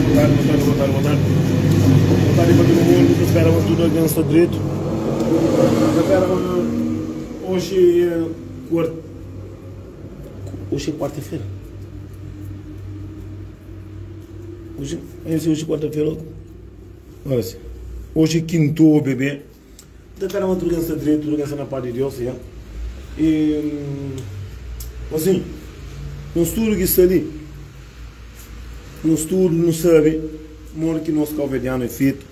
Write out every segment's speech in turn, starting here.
Boa tarde, boa tarde, boa tarde, boa tarde. Boa tarde pa tudu mundu. Ta spera ma tudu algen sta dretu. Ta spera ma oji é kuart... Oji é kuarta-fera? Oji, oji é kuarta-fera. Ora si. Oji é kintu, bebê. Ta spera ma tudu algen sta dretu, tudu algen sta na pas di Deus, ya. E asin, nos tudu ki sta li, nos tudu nu sabe modi ki nos kauverdianu é fetu,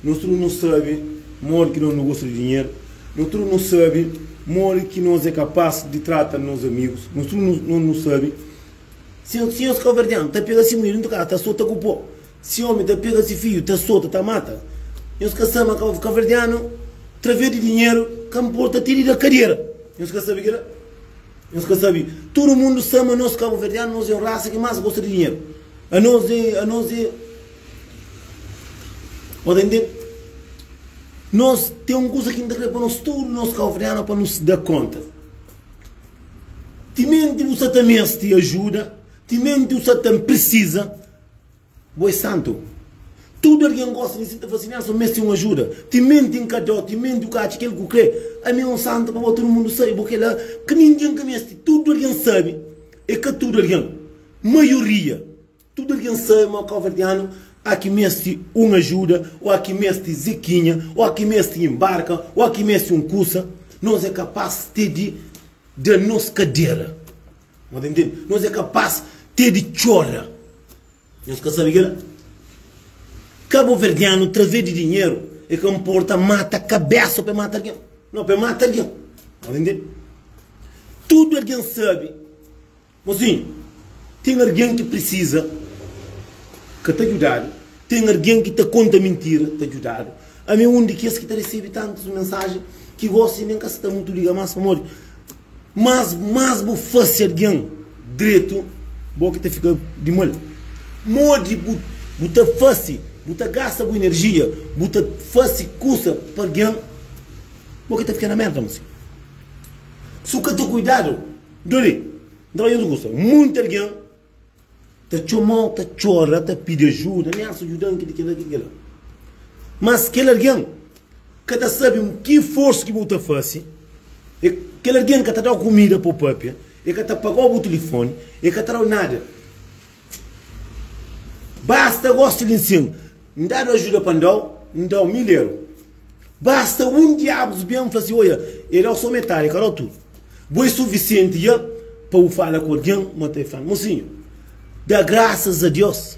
nos tudu nu sabe modi ki nos nu gosta di dinheru, nos tudu nu sabe modi ki nos é kapas di trata nos amigus, nos tudu nu nu sabe. Si si nos kauverdianu ta pega si mulher dintu kasa ta sota ku po, Si omi ta pega si fiju, ta sota, ta mata, nhos ka sabe ma kabuverdianu traves di dinheru ka nporta ti di da kadera. Nhos ka sabe kila? Nhos ka sabe? Tudu mundu sabe ma nos kabuverdianu nos é un rasa ki mas gosta di dinheru. Anos é, anos é, bo ta intende? Nos ten un kusa ki N ta kre pa nos tudu nos kabuverdianu pa nu da konta. Timenti bu sa ta meste ajuda, timenti bu sa ta prisiza. Bo é santu. Tudu algen gosta di si ta fla si, Nelson meste un ajuda. Timenti N ka da-u, timenti u ka atxa kel ku kre, ami é un santu pa bo, tudu mundu sabe bo kela ka ningen ka meste. Tudu algen sabe, é ka tudu algen, maioria, tudu algen sabe ma kauverdianu a ki meste un ajuda, o a ki meste zekinha, o a ki meste inbarka, o a ki meste un kusa, nos é kapas te di da nos kadera. Bo ta intende? Nos é kapaz te di txora. Nhos ka sabe kila? Kabuverdianu traze di dinheru e ka nporta mata kabesa pa e mata algen. No, pa e mata algen. Bo ta intende? Tudu algen sabe. Mozinhu, ten algen ki prisiza ka ta djudadu, ten algen ki ta konta mintira ta djudadu. Ami é un di kes ki ta resebe tantus mensajen ki gosi nen ka sta mutu liga mas pamodi Mas mas bu fase algen dretu, bo ki ta fika di mal. Modi bu bu ta fase, bu ta gasta bu enerjia, bu ta fase kusa pa algen, bo ki ta fika na merda mosi. Su ka ta kuidadu, doli, N ta fla nhos un kusa, munti algen Ta txoma-u, ta txora, ta pidi ajuda, Nelson djuda-m kel-li, kel-la, kel-li, kel-la. Mas kel algen ka ta sabe ki forsu ki bu ta fase, e kel algen ka ta da-u kumida pa bu papia, e ka ta paga-u bu tilifoni, e ka ta da-u nada. Basta gosi li nsin, N dadu ajuda pa N da-u, N da-u mil eru. Basta un diabus ben fla si, Oia, e da-u so metadi, e ka da-u tudu. Bo é sufisienti dja pa bu fala ku algen ma ta fla, Mosinhu, da grasas a Deus,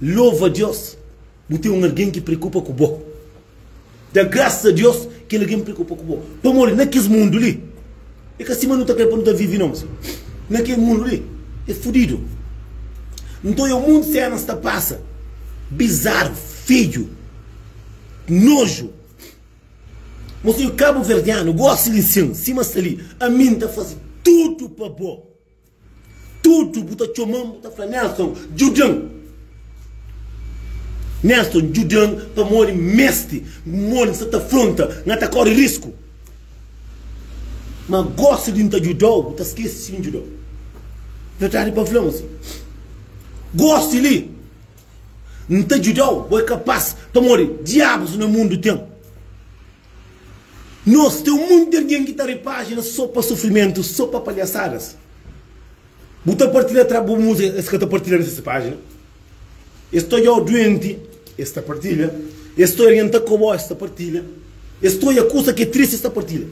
lova Deus, bu ten un algen ki preokupa ku bo. Da grasas a Deus kel algen preokupa ku bo. Pamodi na kes mundu li, é ka sima nu ta kre pa nu ta vive nau, mosinhu. Na kel mundu li, é fudidu. Nton, é un monti sénas ta pasa, bizaru, fedju. Nojo. Mosinhu kabuverdianu gosi li sin sima sta li ami nta fasi tudu pa bo tudu bu ta txoman bu ta fla Nelson djudan Nelson djudan pamodi mesti modi nsa ta fronta nha ta kori risku ma gosi di nta djudau bu ta skesi si ndjudau verdadi pa fla mosinhu gosi li. N ta djuda-u, bo é kapás, pamodi diabus na mundu ten. Nos ten monti algen ki ta ri pájina sô pa sufrimentu, sô pa palhasadas. Bu ta partilha tra bu múzika, es ka ta partilha na ses pájina. Es ta odja-u duenti, es ta partilha. Es ta odja algen ta koba-u, es ta partilha. Es ta odja kusa ki é tristi, es ta partilha.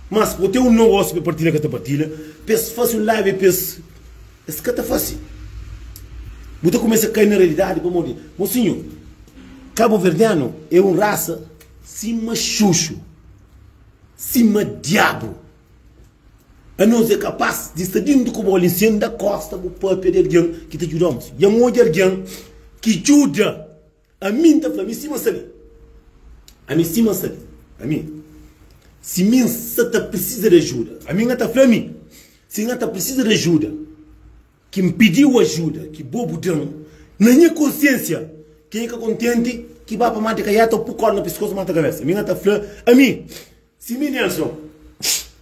Mas bu ten un nogósiu pa partilha, ka ta partilha. Pa es fase un live pa es. Es ka ta fase. Bu ta kumesa kai na realidadi pamodi, mosinhu, kabuverdianu é un rasa sima xuxu, sima diabu. Anos é kapas di sta dintu ku bo li sen da kosta bu papia di algen ki ta djuda-u. Mosinhu, dja N odja algen ki djuda. Ami N ta fla, ami sima sta li, ami sima sta li, ami si mi N sa ta prisiza di ajuda, ami N ta fla ami si N ta prisiza di ajuda, ki N pidiu ajuda, ki bo bu dan, na nha konsiensia, kenha ka kontenti ki ba pa mata kaiata o pu korda na piskosu mata kabesa, ami N ta fla ami si mi Nelson,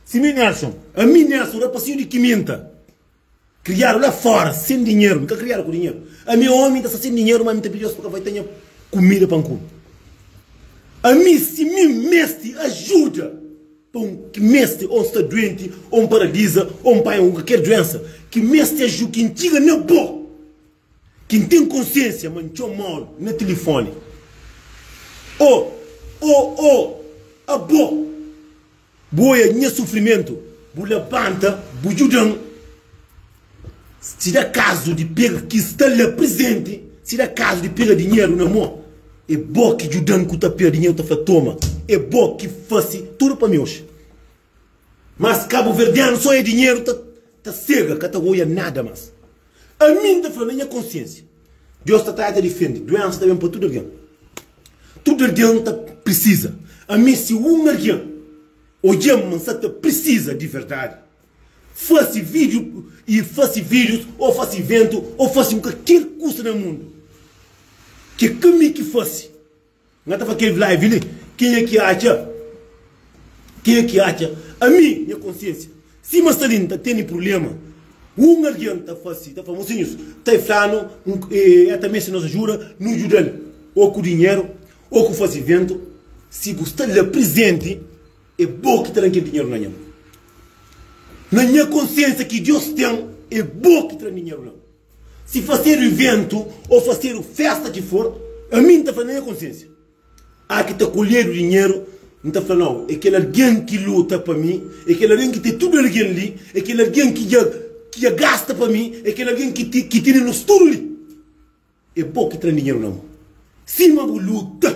si mi Nelson, ami Nelson rapasinhu di kiminta. Kriadu la fora sen dinheru, N ka kriadu ku dinheru. Ami omi, N ta sta sen dinheru, ma mi ta pidi Deus pa ka vai ta nha kumida pa N kume. Ami si mi mesti ajuda pa un ki mesti, o N sta duenti, o N paraliza, o N panha un kualker duensa ki mesti ajuda, ki N txiga na bo, ki N ten konsiensia ma N txomau na tilifoni, o, o, o, abo. Bu oia nha sufrimentu, bu labanta, bu djuda-m. Si da kazu di pega ki sta la prizenti, si da kazu di pega dinheru na mo, é bo ki djuda-m ku ta pega dinheru ta fla toma, é bo ki fase tudu pa mi oxi. Mas kabuverdianu so é dinheru ta ta sega ka ta oia nada mas. Ami N ta fla na nha konsiensia, Deus ta trata di difende, duensa ta ben pa tudu algen. Tudu algen ta prisiza. Ami si un algen odja-m ma N sa ta prisiza di verdadi, fase vídiu i fase vídius ô fase iventu ô fase un kalker kusa na mundu ki ka mi ki fase, N ta fla kel live li, kenha ki atxa, kenha ki atxa, ami, nha konsiensia, sima sta li N ta tene prublema, un algen ta fase, ta fla, mosinhus, ta e flanu, e ta meste nos ajuda, nu djuda-l, o ku dinheru, o ku fase iventu, si bu sta la prizenti, e bo ki ta da-m kel dinheru na nha mon. Na nha konsiensia ki Deus ten, e bo ki ta da-m dinheru na mon. Si fasedu iventu ô fasedu festa ki for, ami N ta fla na nha konsiensia, A ki ta kolhedu dinheru, N ta fla nau, é kel algen ki luta pa mi, é kel algen ki ten tudu algen li, é kel algen ki dja ki dja gasta pa mi, é kel algen ki ki tene nos tudu li. É bo ki tra-m dinheru na mon. Sima bu luta,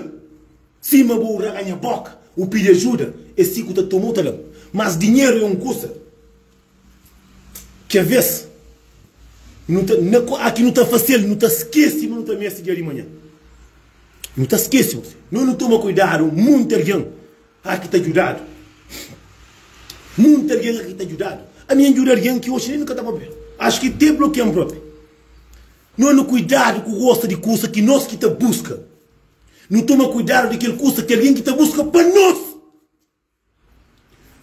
sima bu raganha boka, bu pidi ajuda, é si ku ta toma u ta da-m. Mas dinheru é un kusa. Ki aves nu ta na a ki nu ta fasel nu ta skese ma nu ta meste dia di manha nu ta skese mos no nu toma kuidadu munti algen a ki ta djudadu munti algen a ki ta djudadu ami N djuda algen ki oxi nen nu ka ta papia axu ki te blokian propi no nu kuidadu ku gosta di kusa ki nos ki ta buska nu toma kuidadu di kel kusa ki algen ki ta buska pa nos.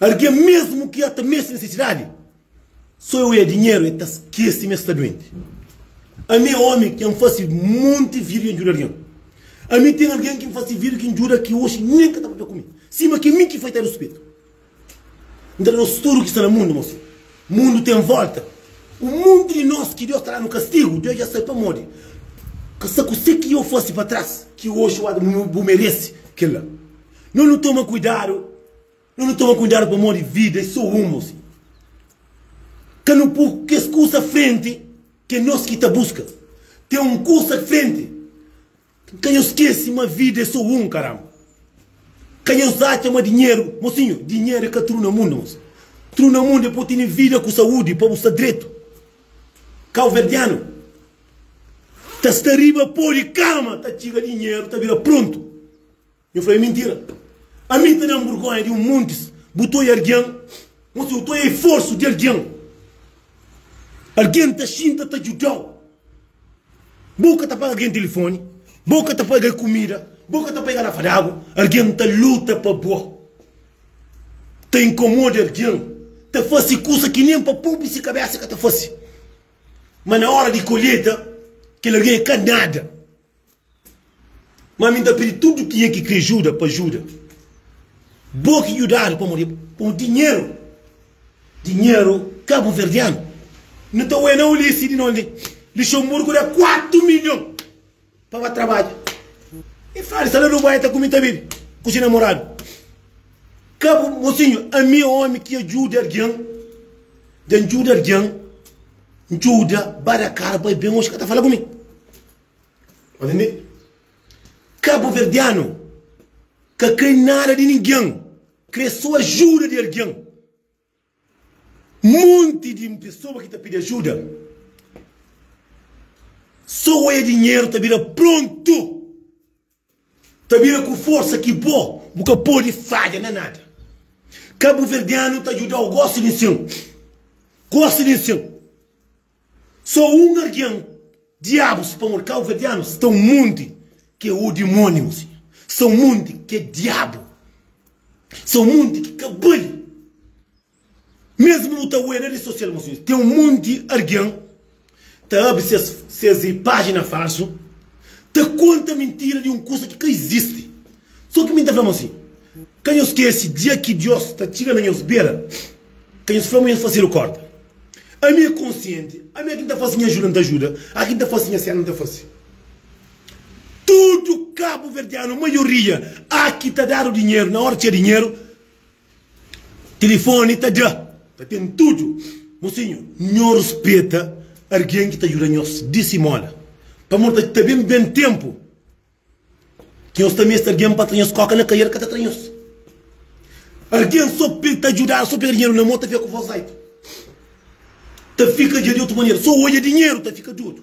Algen mesmu ki ata meste nesesidadi, so e oia dinheru e ta skese ma e sta duenti. Ami e omi ki N fase monti vidu ki N djuda algen. Ami ten algen ki N fase vidu ki N djuda ki oxi nen ka ta papia ku mi. Sima ki mi ki fai ta ruspetu. N ta da nos tudu ki sta na mundu, mosi. Mundu ten volta. Un monti di nos ki Deus ta da-nu kastigu, Deus dja sabe pamodi. Ka sta kuse ki yo fase pa tras ki oxi bu merese kel-la. No nu toma kuidadu, no nu toma kuidadu pamodi vida é so un, mosi. Ka nu pu kes kusa frenti ke nos ki ta buska. Ten un kusa frenti. Ka nhos skese ma vida é so un, karamba. Ka nhos atxa ma dinheru, mosinhu, dinheru é ka tudu na mundu, mosi. Tudu na mundu é pa bu tene vida ku saúdi, pa bu sta dretu. Kauverdianu ta sta riba po di kama, ta txiga dinheru, ta bira prontu. Nhu fla, é mintira. Ami ta da-m burgonha di un montis. Bu ta oia algen, mosi, bu ta oia eforsu di algen. Algen ta xinta ta djuda-u. Bu ka ta paga algen tilifoni, bu ka ta paga kumida, bu ka ta paga garafa di agu. Algen ta luta pa bo, ta inkomoda algen, ta fase kusa ki nen pa propi si kabesa ka ta fase. Ma na ora di kolheta, kel algen é ka nada. Ma mi N ta pidi tudu kenha ki kre juda pa juda. Bo ki judadu pamodi pamodi dinheru, dinheru kabuverdianu. Nu ta oia na Ulissi di nonde Luxemburgo da 4 milhon pa ba trabadja. E fla sta na Dubai ta kumi ta bibi ku si namoradu. Kabu mosinhu ami é omi ki ajuda algen, dja N djuda algen, N djuda ba da kara bai ben oxi ka ta fala ku mi. Kabuverdianu ka kre nada di ningen, kre so ajuda di algen. Monti di pesoa ki ta pidi ajuda, so oia dinheru ta bira prontu, ta bira ku forsa ki bo bu ka pode fadja na nada. Kabuverdianu ta djuda-u gosi di nsin, gosi di nsin. So un algen diabus pamodi kauverdianus sta un monti ki é o dimoniu sta un monti ki é diabu sta un monti ki ka bali mesmu bu ta oia na redi sosial ten un monti algen. ta abri ses ses pájina falsu, ta konta mintira di un kusa ki ka izisti. Sô ki mi ta fla ma si, ka nhos skese dia ki Dios ta txiga na nhos bera, ka nhos fla ma nhos fasedu korda. Ami é konsienti, ami é ki N ta fase nha ajuda, N ta ajuda, a ki N ta fase nha sena, N ta fase. Tudu kabuverdianu, maioria, a ki ta dadu dinheru, na ora txia dinheru, Tilifoni ta da, ta ten tudu. Mosinhu, nho ruspeta argen ki ta djuda nhos di simola. Pamodi ta ben ben tenpu ki nhos ta meste argen pa tra nhos koka na kaier ka ta tra nhos. Argen so pe ta djudadu so pega dinheru na mo ta fika ku vos altu. Ta fika dja di otu manera, so odja dinheru ta fika dodu.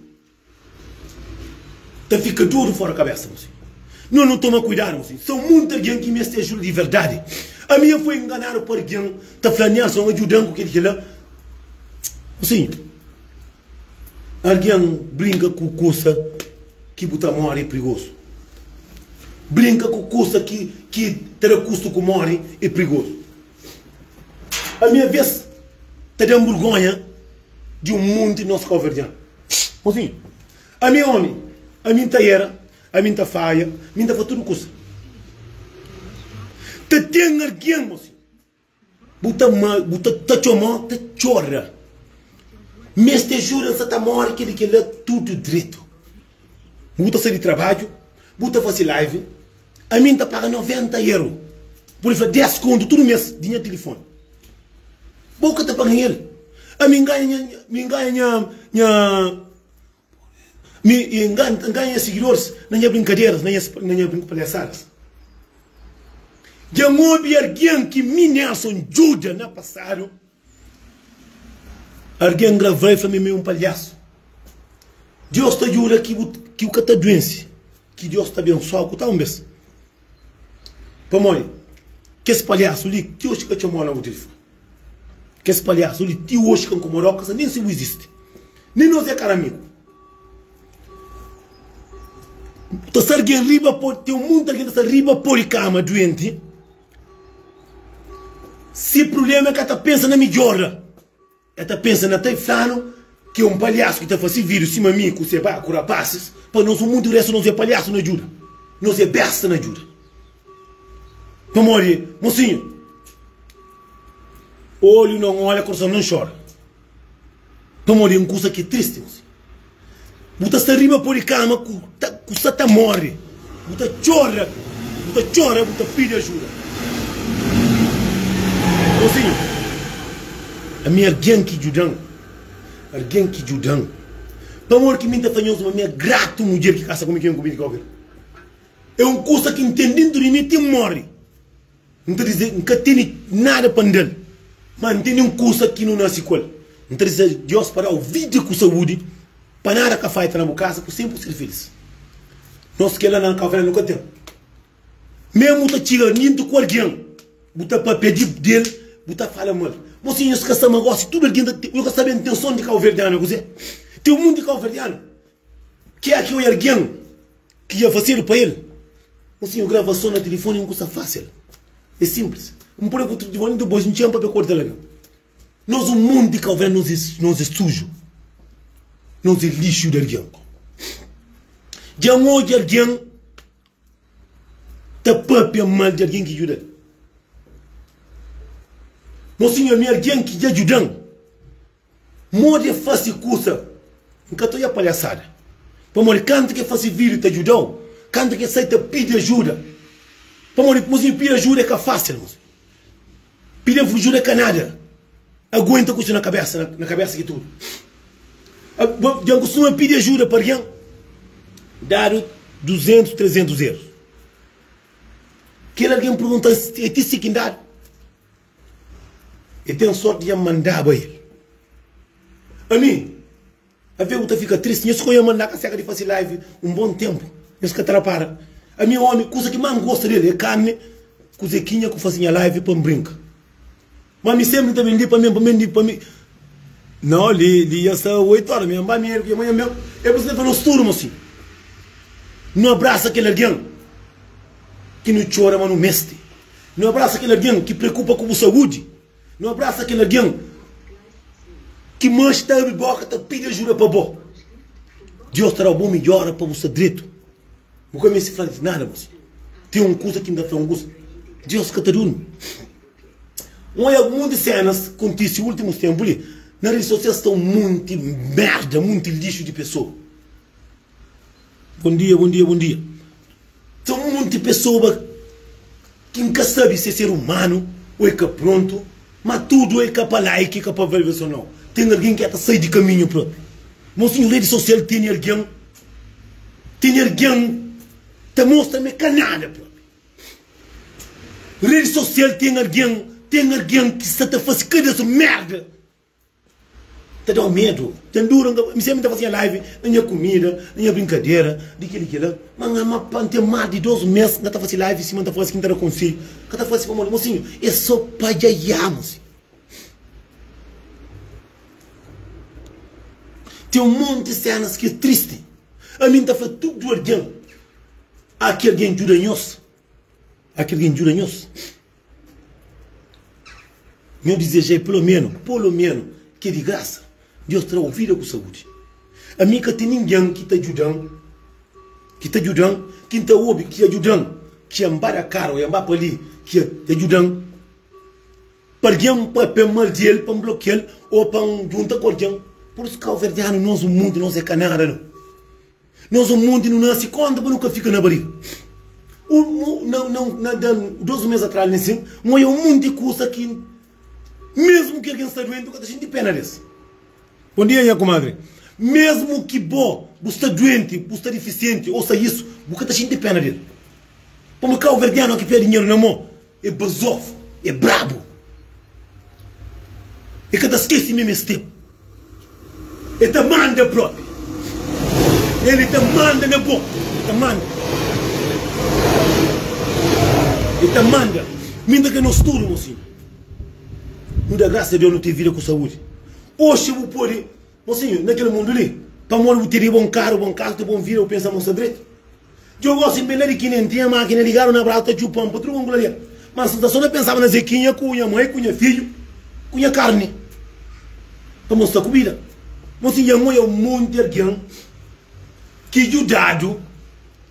Ta fika dodu fora kabesa mosi. No nu toma kuidadu mosi. São munti algen ki meste ajuda di verdadi. Ami N foi nganadu pa algen ta fla Nelson ajudan ku kel kila. Mosinhu, algen brinka ku kusa ki bu ta mori é prigozu. Brinka ku kusa ki ki ta da kustu ku mori é prigozu. Ami aves ta da-m burgonha di un munti nos kauverdianu. Mozinhu, ami é omi, ami N ta era, ami N ta faia, mi N ta faz tudu kusa. Ta ten algen, mozinhu, bu ta ma, bu ta ta txoma, ta txora. Meste ajuda, N sa ta mori, kel-li, kel-la, tudu dretu. Bu ta sai di trabadju, bu ta fase live, ami N ta paga 90 eru, pur fla 10 kontu tudu mes di nha tilifoni. Bo ka ta paga el. Ami N ganha nha, mi N ganha nha, nha, mi N ganha nha sigidoris na nha brinkaderas, na nha, na nha palhasadas. Dja N obi algen ki mi Nelson djuda na pasadu. Argen grava i fla mi mi é un palhasu. Deus ta djuda ki bu ki bu ka ta duense, ki Deus ta abensoa ku ta un bes. Pamodi kes palhasu li ti oxi ka txomau na bu tilifoni. Kes palhasu li ti oxi ka nkomodau, ka sa nen si bu izisti. Nen nos é kara amigu. Ta sta argen riba po, ten munti argen ta sta riba po di kama duenti. Si prubléma el ka ta pensa na midjora, el ta pensa na ta flanu ki é un palhasu ki ta fase vídiu sima mi ku Seba ku rapasis, pa nos un munti réstu nos é palhasu na djuda, nos é besta na djuda. Pamodi, mosinhu, olhu non olha, korson non xora. Pamodi é un kusa ki é tristi, mosinhu. Bu ta sta riba po di kama ku ta ku sta ta morre, bu ta txora, bu ta txora, bu ta pidi ajuda. Mosinhu, ami algen ki djudan, algen ki djudan. Pamodi ki mi N ta fla nhos ma mi é gratu mudjer ki kasa ku mi ki ben ku mi di Cabo Verde. É un kusa ki N ten dintu di mi ti N morre. N ta dize, N ka tene nada pa N da-l, má N tene un kusa ki nu nase ku el. N ta dize Deus pa da-u vida ku saúdi, pa nada ka falta na bu kasa, ku sénpri ser filís. Nos kel-la na Kau Verdi nu ka ten. Mésmu ta txiga nintu ku algen, bu ta pâpia di del, bu ta fala mal. Mo si nhos ka sta ma gósi, tudu algen ta, nhos ka sabe intenson di kauverdianu é kuzê. Ten un monti kauverdianu ki é ki oi algen ki dja fasedu pa el. Mo si gravason na tilifoni é un kusa fásil, é sinplis. N pode ku tilifoni dipôs N txen pa pe korta la. Nos un monti kauverdianu nos é nos é suju, nos é lixu di algen. Dja N odja algen ta pâpia mal di algen ki djuda-l. Mo sinhor, mi algen ki dja djuda-m. Modi e fase kusa N ka ta oia palhasada Pamodi kantu ki e fase video ta djudau Kantu ki e sai ta pidi ajuda Pamodi mozinhu pidi ajuda e ka fasil mozinhu Pidi ajuda e ka nada Aguenta ku su na kabesa na kabesa ki tudu Dja N kustuma pidi ajuda pa algen Dadu 200, 300 euros Kel algen pergunta-m e ti si ki N dadu E ten sorti dja N mandaba el. Ami, avé bu ta fika tristi. Nhos ka oia manda ka seka di fasi live un bon tempu. Nhos ka ta rapara. Ami omi, kusa ki mas N gosta del e karni ku zekinha ku fasi nha live pa N brinka. Ma mi sempri N ta ben li pa mi, pa mi, pa mi. Nau, li, li ya sta 8 ora, mi N ba mi el ku nha manha meu. E pur isu N ta fla nos tudu, mosinhu, nu abrasa kel algen ki nu txora ma nu meste. Nu abrasa kel algen ki preokupa ku bu saúdi. Nu abrasa kel algen ki manxe ta abri boka ta pidi ajuda pa bo. Deus ta da-u bo midjora pa bu sta dretu. Bu ka meste fla di nada gosi. Ten un kuza ki N ta fla un kuza. Deus ka ta durmi. N oja monti senas kontise ultimus tenpu li. Na redi sosial sta un monti merda, monti lixu di pesoa. Bon dia, bon dia, bon dia. Ten un monti pesoa ki N ka sabe si é ser umanu ô é ka prontu, ma tudu é ka pa like, é ka pa avaliason nau. Ten algen ki ta sai di kaminhu propi. Mosinhu, redi sosial tene algen, tene algen ta mostra ma é ka nada propi. Redi sosial ten algen, ten algen ki sta ta fase kada merda. Ta dau medu. Ten dura nka mi sempri nta fasi nha live na nha kumida, na nha brinkadera, di keli kila, ma nha ma pa nten mas di 2 mes nka ta fasi live sima nta fasi ki nta da konsedju, nka ta fasi pamodi mosinhu e so pa djaiá mosinhu. Ten un monti senas ki é tristi, ami nta fla tudu algen, a ki algen djuda nhos. A ki algen djuda nhos? Nho dizeja-i pelo menu, polo menu, ki é di grasa, Deus tra-u vida ku saúdi. Ami ka ten ningen ki ta djuda-m, ki ta djuda-m, ki N ta obi ki dja djuda-m, ki N ba da kara ô N ba pa li, ki dja djuda-m. Pa algen papia mal di el, pa N blokia-l ô pa N djunta ku algen. Pur isu, kauverdianu, nos mundu, nos é ka nada, nau. Nos un monti nu nase konta pa nu ka fika na bariga. Un, na, na, na, na, dos mes atras li sin, N oia un monti kusa ki mesmu ki algen sta duenti, bu ka ta xinti pena des. Bon dia nha kumadri. Mesmu ki bo bu sta duenti, bu sta difisienti o sta isu, bu ka ta xinti pena del. Pamodi kauverdianu ki pega dinheru na mo, É bazofu, é brabu. E ka ta skese ma e meste-bu. E ta manda propi. El ta manda na bo. E ta manda. E ta manda. Mi ta kre nos tudu, mosinhu. Nu da grasa a Deus nu ten vida ku saúdi. Oxi bu pode, mosinhu, na kel mundu li, pamodi bu tene bon karu, bon kasa, bu ten bon vida, bu pensa ma bu sta dretu. Djo gosi N ben la di ki nen tinha makina ligadu na brasu ta txupa-m pa tudu konku la dia. Ma N sta so ta pensaba na Zekinha ku nha mai, ku nha fidju, ku nha karni pa mostra ku bida. Mosi dja N oia un monti algen ki djudadu,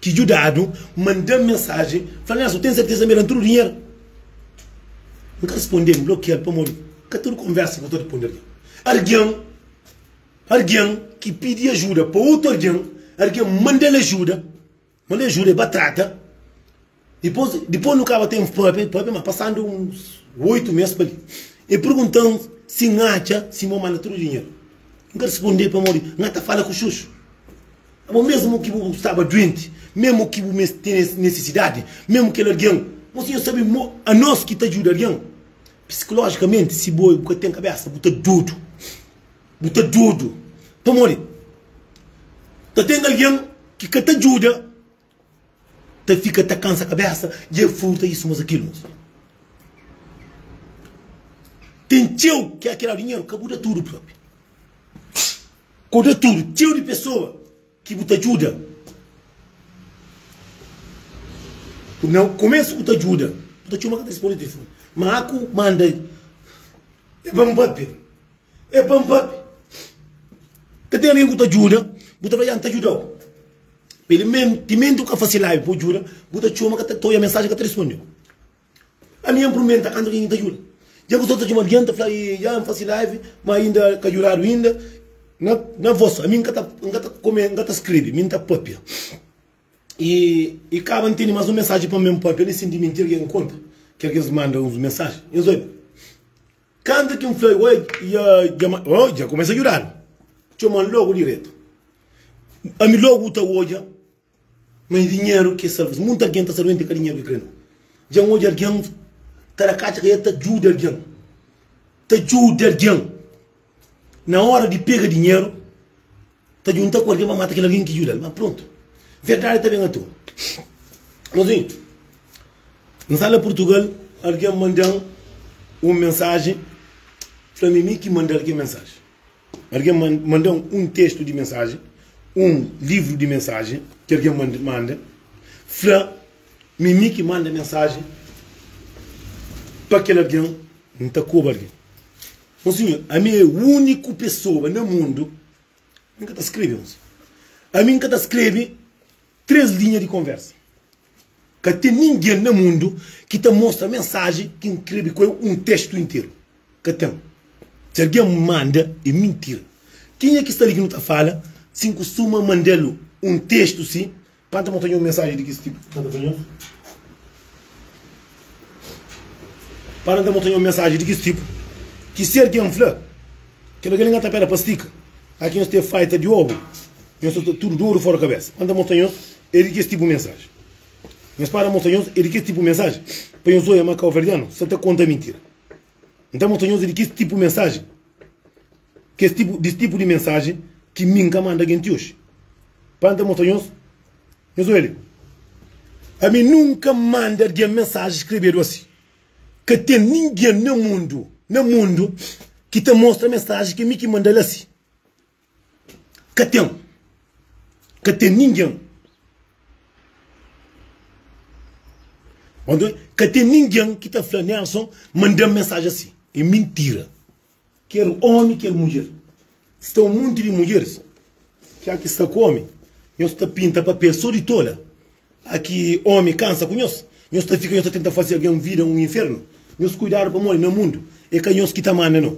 ki djudadu, manda-m mensajen, fla, Nelson, ten serteza ma e da-m tudu dinheru? N ka responde-l, N blokia-l pamodi ka tudu konversa ku ta responde algen. Algen. Algen ki pidi ajuda pa otu algen, algen manda-l ajuda, manda-l ajuda, e ba trata, dipôs, dipôs nu kaba ten papia, papia, ma pasandu uns 8 mês pa li, e pergunta-m si N atxa si mo manda tudu dinheru. N ka responde-l pamodi N ka ta fala ku xuxu. Abo mesmu ki bu staba duenti, mesmu ki bu tene nisisidadi, mesmu kel algen, mo sinhor sabe mo anos ki ta djuda algen psikolojikamenti, si bo bu ka ten kabesa bu ta dodu. Bu ta dodu pamodi ta ten algen ki ka ta djuda ta fika ta kansa kabesa dja furta isu mas akilu. Ten txeu ki a dau dinheru ka bu da tudu propi. Ka bu da tudu. Txeu di pesoa ki bu ta djuda na kumesu bu ta djuda bu ta txoma ka ta risponde telefoni ma ku manda e pa papia. É pa N papia. Ka ten algen ku ta djuda, bu ta fla, ya, N ta djuda-u. Pa el mesmu, timenti bu ka fase live pa bu djuda, bu ta txoma, ka ta oia mensajen, ka ta risponde-u. Ami N prumenta kantu algen ki N ta djuda. Dja ku sta ta txoma algen, ta fla, ya, N fase live, ma inda ka djudadu inda. Na, na vos, ami N ka ta, N ka ta kome, N ka ta skrebe, mi N ta papia. I, i kaba N tene mas un mensajen pa mi N papia, li sin di mintira ki N konta, ki algen manda uns mensajen. Nhos obi. Kantu ki N fla, Oi, dja, oh, dja kumesa djudadu. Txoma-m logu diretu. Ami logu bu ta odja ma é dinheru ki é salvason. Munti algen ta sabe ka dinheru ki kre no. Dja N odja algen ta da katxa ka el ta djuda algen. Ta djuda algen. Na ora di pega dinheru, ta djunta ku algen pa mata kel algen ki djuda-l. Ma prontu, verdadi ta ben atoa. Mozinhu, N sta la Purtugal, algen manda-m un mensajen, fla-m é mi ki manda-l kel mensajen. Algen manda-m un testu di mensajen, un livru di mensajen ki algen manda, fla ma é mi ki manda mensajen pa kel algen. N ta koba algen. Mozinhu, ami é úniku pesoa na mundu Mi ka ta skrebe un. Ami N ka ta skrebe 3 linha di konversa. Ka ten ningen na mundu ki ta mostra mensaji ki N skrebe ku el un testu interu. Ka ten. Si algen manda, é mintira. Kenha ki sta li ki nu ta fala, si N kustuma manda-l un testu si, pa N ta mostra nhos mensaji di kes tipu. N ta fla nhos. Pa N ta mostra nhos mensaji di kes tipu ki si algen fla, kel algen li ka ta pera pa stika. Aki nhos ten faita di obu, nhos sta tudu dodu fora kabesa. Pa N ta mostra nhos é di kes tipu mensaji. Nhos para mostra nhos é di kes tipu mensaji pa nhos oia ma kauverdianu sa ta konta mintira. N ta mostra nhos é di kes tipu mensaji, kes tipu, di tipu di mensaji ki mi N ka manda gen ti oxi. Pa N ta mostra nhos, nhos oia li. Ami nunka N manda algen mensaji skrebedu asi. Ka ten ningen na mundu, na mundu, ki ta mostra mensaji ki mi ki manda-l asi. Ka ten. Ka ten ningen. Ka ten ningen ki ta fla Nelson manda-m mensaji asi. É mintira. Ker omi ker mudjer. Sta un monti di mudjeris ki a ki sta ku omi, nhos ta pinta papel so di tola. A ki omi kansa ku nhos, nhos ta fika nhos ta tenta fase algen vida un infernu. Nhos kuidadu pamodi na mundu e ka nhos ki ta manda no.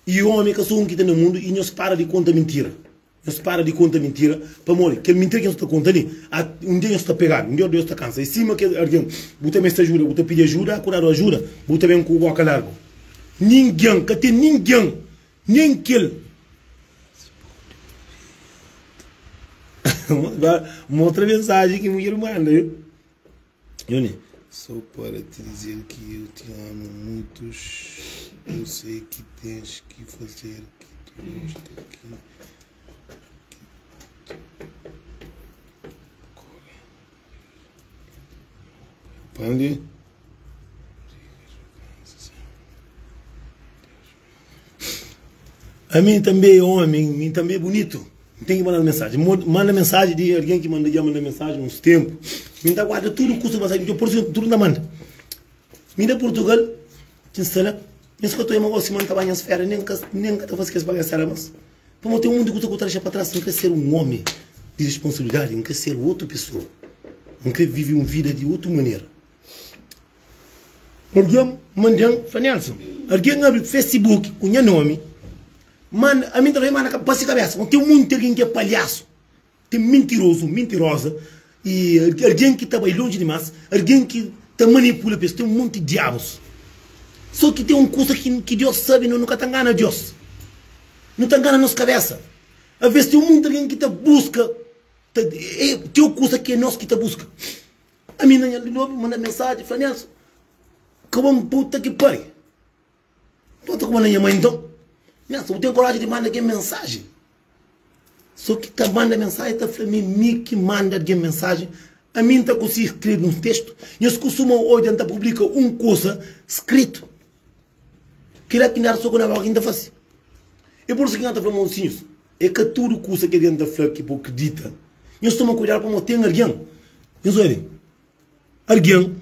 I omi ka so un ki ta na mundu i nhos para di konta mintira. Nhos para di konta mintira, pamodi kel mintira ki nhos ta konta li, un dia nhos ta pegadu, un dia Deus ta kansa. É sima kel algen, bu ta meste ajuda, bu ta pidi ajuda, ku dadu ajuda, bu ta ben ku boka largu. Ningen, ka ten ningen, nen kel. Mostra mensaji ki mudjer manda. Joni, Só para te dizer que eu te amo muito, eu sei que tens que fazer que tu gosta que Pandi. Ami tanbe é omi, mi tanbe é bunitu. N ten ki manda-l mensaji. Manda mensaji di algen ki manda dja manda mensaji uns tenpu. Mi N ta guarda tudu kusa di mensaji, pur isu tudu N ta manda. Mi na Purtugal, ki N sta la, nhos ka ta oja ma gosi ma N ta ba nhas férias, nen N ka nen N ka ta fase kes bagansera mas. Pamodi ten monti kusa ku ta dexa pa tras. N kre ser un omi di responsabilidadi, N kre ser otu pesoa, N kre vive un vida di otu manera. Algen manda-m, fla Nelson, algen abri Facebook ku nha nomi, manda, ami ta fla, manda ka pa si kabesa, ma ten monti algen ki é palhasu, ten mintirozu, mintiroza, i algen ki ta bai lonji dimas, algen ki ta manipula pesoas, ten monti diabus. So ki ten un kusa ki ki Deus sabe, no nu ka ta ngana Deus, nu ta ngana nos kabesa. Aves ten monti algen ki ta buska, ta, e, txeu kusa ki é nos ki ta buska. Ami na nha di nobu manda mensaji fla Nelson ka bo puta ki pari bo ta kuma na nha mai nton Nelson bu ten koraji di manda ken mensaji so ki ta manda mensaji ta fla mi mi ki manda algen mensaji ami nta konsigi skrebe un testu nhos kustuma odja nta publika un kusa skritu kila ki nada so ku na boka ki nta fasi e pur isu ki nta fla mosinhus É ka tudu kusa ki algen ta fla ki bu kridita. Nhos toma kuidadu pamodi ten algen, nhos obi, algen,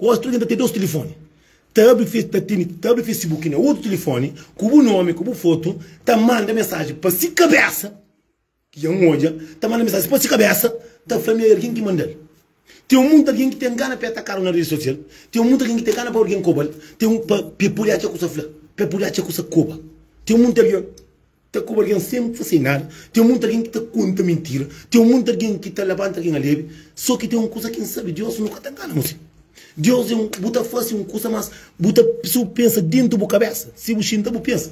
gosi tudu algen ta ten dos tilifoni, ta abri fe, ta tene, ta abri Facebook na otu tilifoni ku bu nomi, ku bu fotu, ta manda mensaji pa si kabesa, ki dja N odja, ta manda mensaji pa si kabesa, ta fla mi é algen ki manda-l. Ten munti algen ki ten gana pa e atakadu na redi sosial, ten munti algen ki ten gana pa algen koba-l, ten pa e pode atxa kusa fla, pa e pode atxa kusa koba. Ten munti algen. Ta koba algen sen fase nada. Ten monti algen ki ta konta mintira. Ten monti algen ki ta labanta algen alebe. So ki ten un kusa ki N sabe, Deus nu ka ta ngana nos. Deus é un, bu ta fase un kusa, mas bu ta, si bu pensa dentu bu kabesa, si bu xinta bu pensa,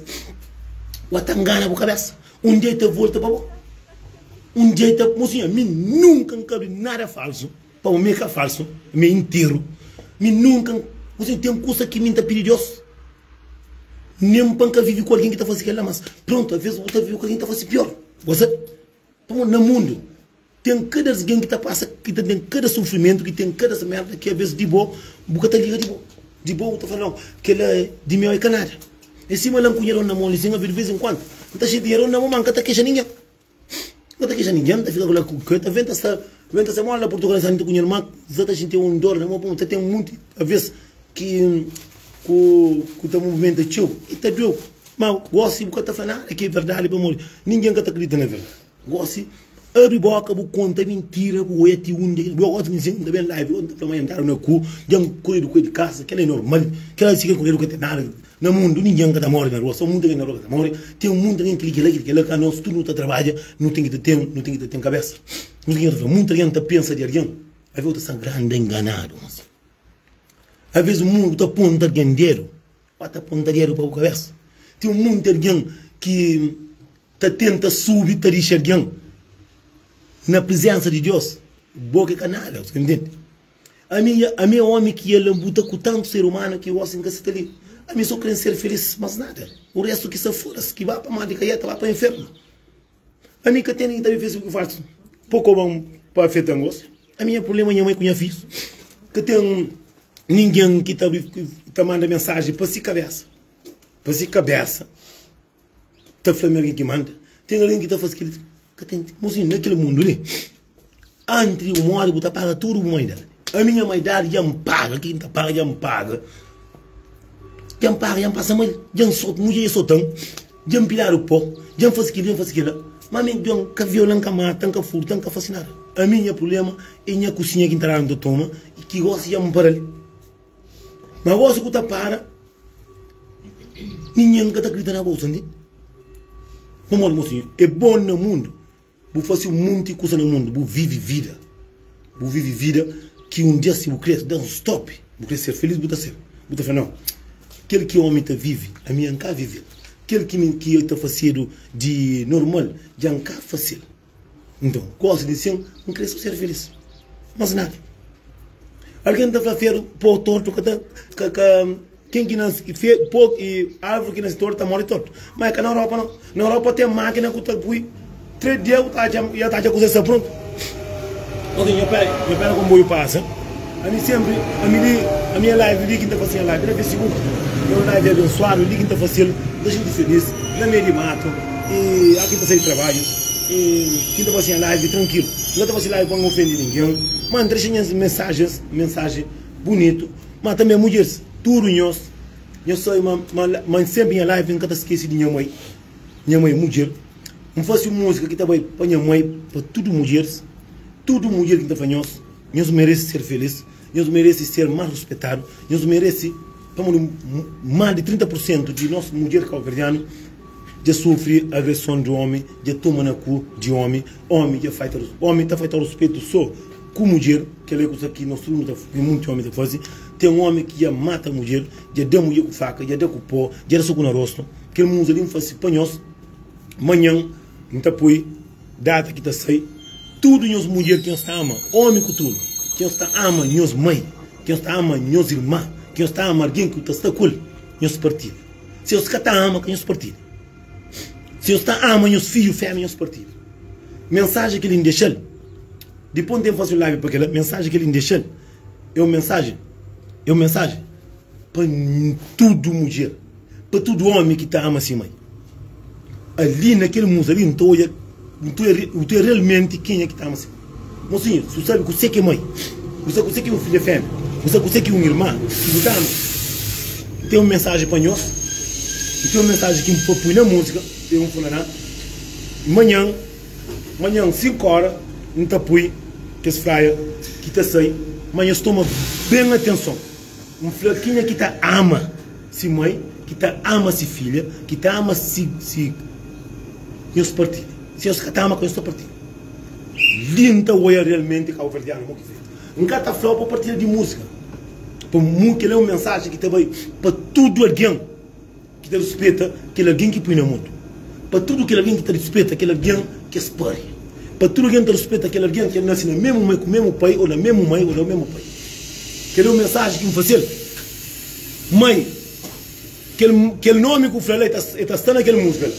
bu ta ngana bu kabesa. Un dia el ta volta pa bo. Un dia el ta, mosinha, mi nunka N ka abri nada falsu, pamo mi é ka falsu, mi é interu. Mi nunka, mosinha, ten kusa ki mi N ta pidi Deus. Nen pa N ka vive ku algen ki ta faze kel-la, mas prontu, alvês bu ta vive ku algen ki ta faze pior. Bo sabe? Pamodi na mundu ten kada algen ki ta pasa, ki ta ten kada sufrimentu, ki ten kada merda ki alvês di bo, bu ka ta liga di bo. Di bo bu ta fla, nau, kel-la di meu é ka nada. É sima la N ku nha dónu na mon li sin, alvês di vês en kuandu N ta xinti nha dónu na mon, ma N ka ta kexa ningen. N ka ta kexa ningen, N ta fika la ku ke ta venta sta venta sta mora la Portugal sa nta ku nha irma sa ta xinti un dor na mo pamo ta ten munti aves ki ku ku ta movimenta txeu i ta dueu ma gosi bu ka ta fla nada ki é verdadi pamodi ningen ka ta kridita na verdadi gosi. Abri boka bu konta mintira bu oia ti undi ki bu gosta mi nta ben live nta fla ma entradu na ku djan koredu ku el di kasa kela é normal kela si ka koredu ka ten nada na mundu ningen ka ta more na rua so munta gen na rua ka ta more ten munta gen kili kila kili kila ka nos tudu nu ta trabadja nu ten ki ta ten nu ten ki ta ten kabesa nu ten ki ta fla munta gen ta pensa di algen aves bu ta sta granda enganadu aves mundu ta ponta algen dedu ba ta ponta dedu pa bu kabesa ten munta algen ki ta tenta subi ta dixa algen na prizensa di Deus, bo ki ka nada, bu ntende? Ami, ami é omi ki el lambuta ku tantu ser umanu ki gosi N ka seta li. Ami so kre ser felis, mas nada. O restu ki sta foda-se, ki ba pa mar di kaieta, ba pa infernu. Ami ka ten ningen ta ben Facebook falsu pa koba-m pa afeta-m gosi. Ami nha problema nha mai ku nha fidjus. Ka ten ningen ki ta ta manda mensaji pa si kabesa, pa si kabesa. Ta fla ma algen ki manda. Ten algen ki ta faze kel-li. Ka ten. Mosinhu, na kel mundu li, antis di bu móre, bu ta paga tudu bu maidadi. Ami, nha maidadi dja N paga. Ki N ta paga, dja N paga. Dja N paga, dja N pasa mal. Dja N sota, mudjer dja sota-m. Dja N piladu pó. Dja N faze kel-li, dja N faze kel-la. Má ami, dja N ka viola, N ka mata, N ka furta, N ka faze nada. Ami, nha prubléma é nha kusinha ki N ta dadu N ta toma i ki gósi dja N para-l. Ma gosi ku ta para, ningen ka ta krita na bo, sandi? Pamodi, mosinhu, é bon na mundu bu fasi un monti kusa na mundu, bu vivi vida, bu vivi vida ki un dia si bu kre da un stop, bu kre ser felis, bu ta ser. Bu ta fla, nau, kel ki omi ta vivi, ami N ka vive-l. Kel ki mi ki ta fasedu di normal, dja N ka fase-l. Nton, gosi di sin, N kre so ser felis. Mas nada. Algen ta fla feru po tortu ka ta ka ka ken ki nasi fe po i arvuri ki nasi tortu ta mori tortu. Ma e ka na Europa no. Na Europa ten makina ku ta pui 3 dia ku ta atxa ya ta atxa kusa sta prontu. Ok, nho pera, nho pera komboiu pasa. Ami sempri, ami li, ami é live li ki N ta fasi nha live na Facebook. É un live abensuadu li ki N ta fasil, N ta xinti felis na meiu di matu i aki N ta sai di trabadju i ki N ta fasi nha live trankilu. N ka ta fasi live pa N ofendi ningen, ma N ta dexa nhas mensajes, mensajen bunitu, ma tanbe mudjeris, tudu nhos, nhos sabe ma ma ma sempri nha live N ka ta skesi di nha mai, nha mai mudjer. N fasi un musika ki ta bai pa nha mai, pa tudu mudjeris, tudu mudjer ki N ta fla nhos. Nhos merese ser felis, nhos merese ser más ruspetadu, nhos merese, pamodi más di 30 pur sentu di nos mudjer kabuverdianu dja sufri agreson di omi, dja toma na ku di omi, omi dja faita, omi ta faita ruspetu so ku mudjer, kel-la é kusa ki nos tudu nu ta, ki munti omi ta faze, ten omi ki dja mata mudjer, dja da mudjer ku faka, dja da ku pó, dja da soku na rostu, kel muza li N fase pa nhos, manhan N ta poi. Data ki ta sai, tudu nhos mudjer ki nhos ta ama, omi ku tudu, ki nhos ta ama nhos mai, ki nhos ta ama nhos irma, ki nhos ta ama algen ki ta sta ku el, nhos partilha. Si nhos ka ta ama, ka nhos partilha. Si nhos ta ama nhos fidju femia, nhos partilha. Mensajen ki li N dexa-l, dipôs N ten fase un live pa kel-la, mensajen ki li N dexa-l é un mensajen, é un mensajen pa tudu mudjer. Pa tudu omi ki ta ama si mai. Ali na kel musa li, N ta odja, N ta odja realmenti kenha ki ta ama si mai. Mosinhu, si bu sabe kuse ki é mai, bu sabe kuse ki é un fidja femia, bu sabe kuse ki é un irma ki bu ta ama, N ten un mensaji pa nhos, N ten un mensaji ki N pa pui na musika, e un fla na manhan, manhan 5 ora N ta pui kes flyer ki ta sai, ma nhos toma ben atenson. N fla kenha ki ta ama si mai, ki ta ama si filha, ki ta ama si si nhos partilha. Si nhos ka ta ama ka nhos ta partilha. Li N ta oia realmenti kauverdianu mo ki fetu. N ka ta fla-u pa partilha di musika, pa mu kel é un mensajen ki ta bai pa tudu algen. Ki ta ruspeta kel algen ki pui na mundu, pa tudu kel algen ki ta ruspeta kel algen ki es pari, pa tudu algen ki ta ruspeta kel algen ki el nase na mésmu mai ku mésmu pai ô na mésmu mai ô na mésmu pai. Kel é un mensaji ki N faze-l. Mai, kel, kel nómi ki bu fla la, el ta sta na kel múzika la.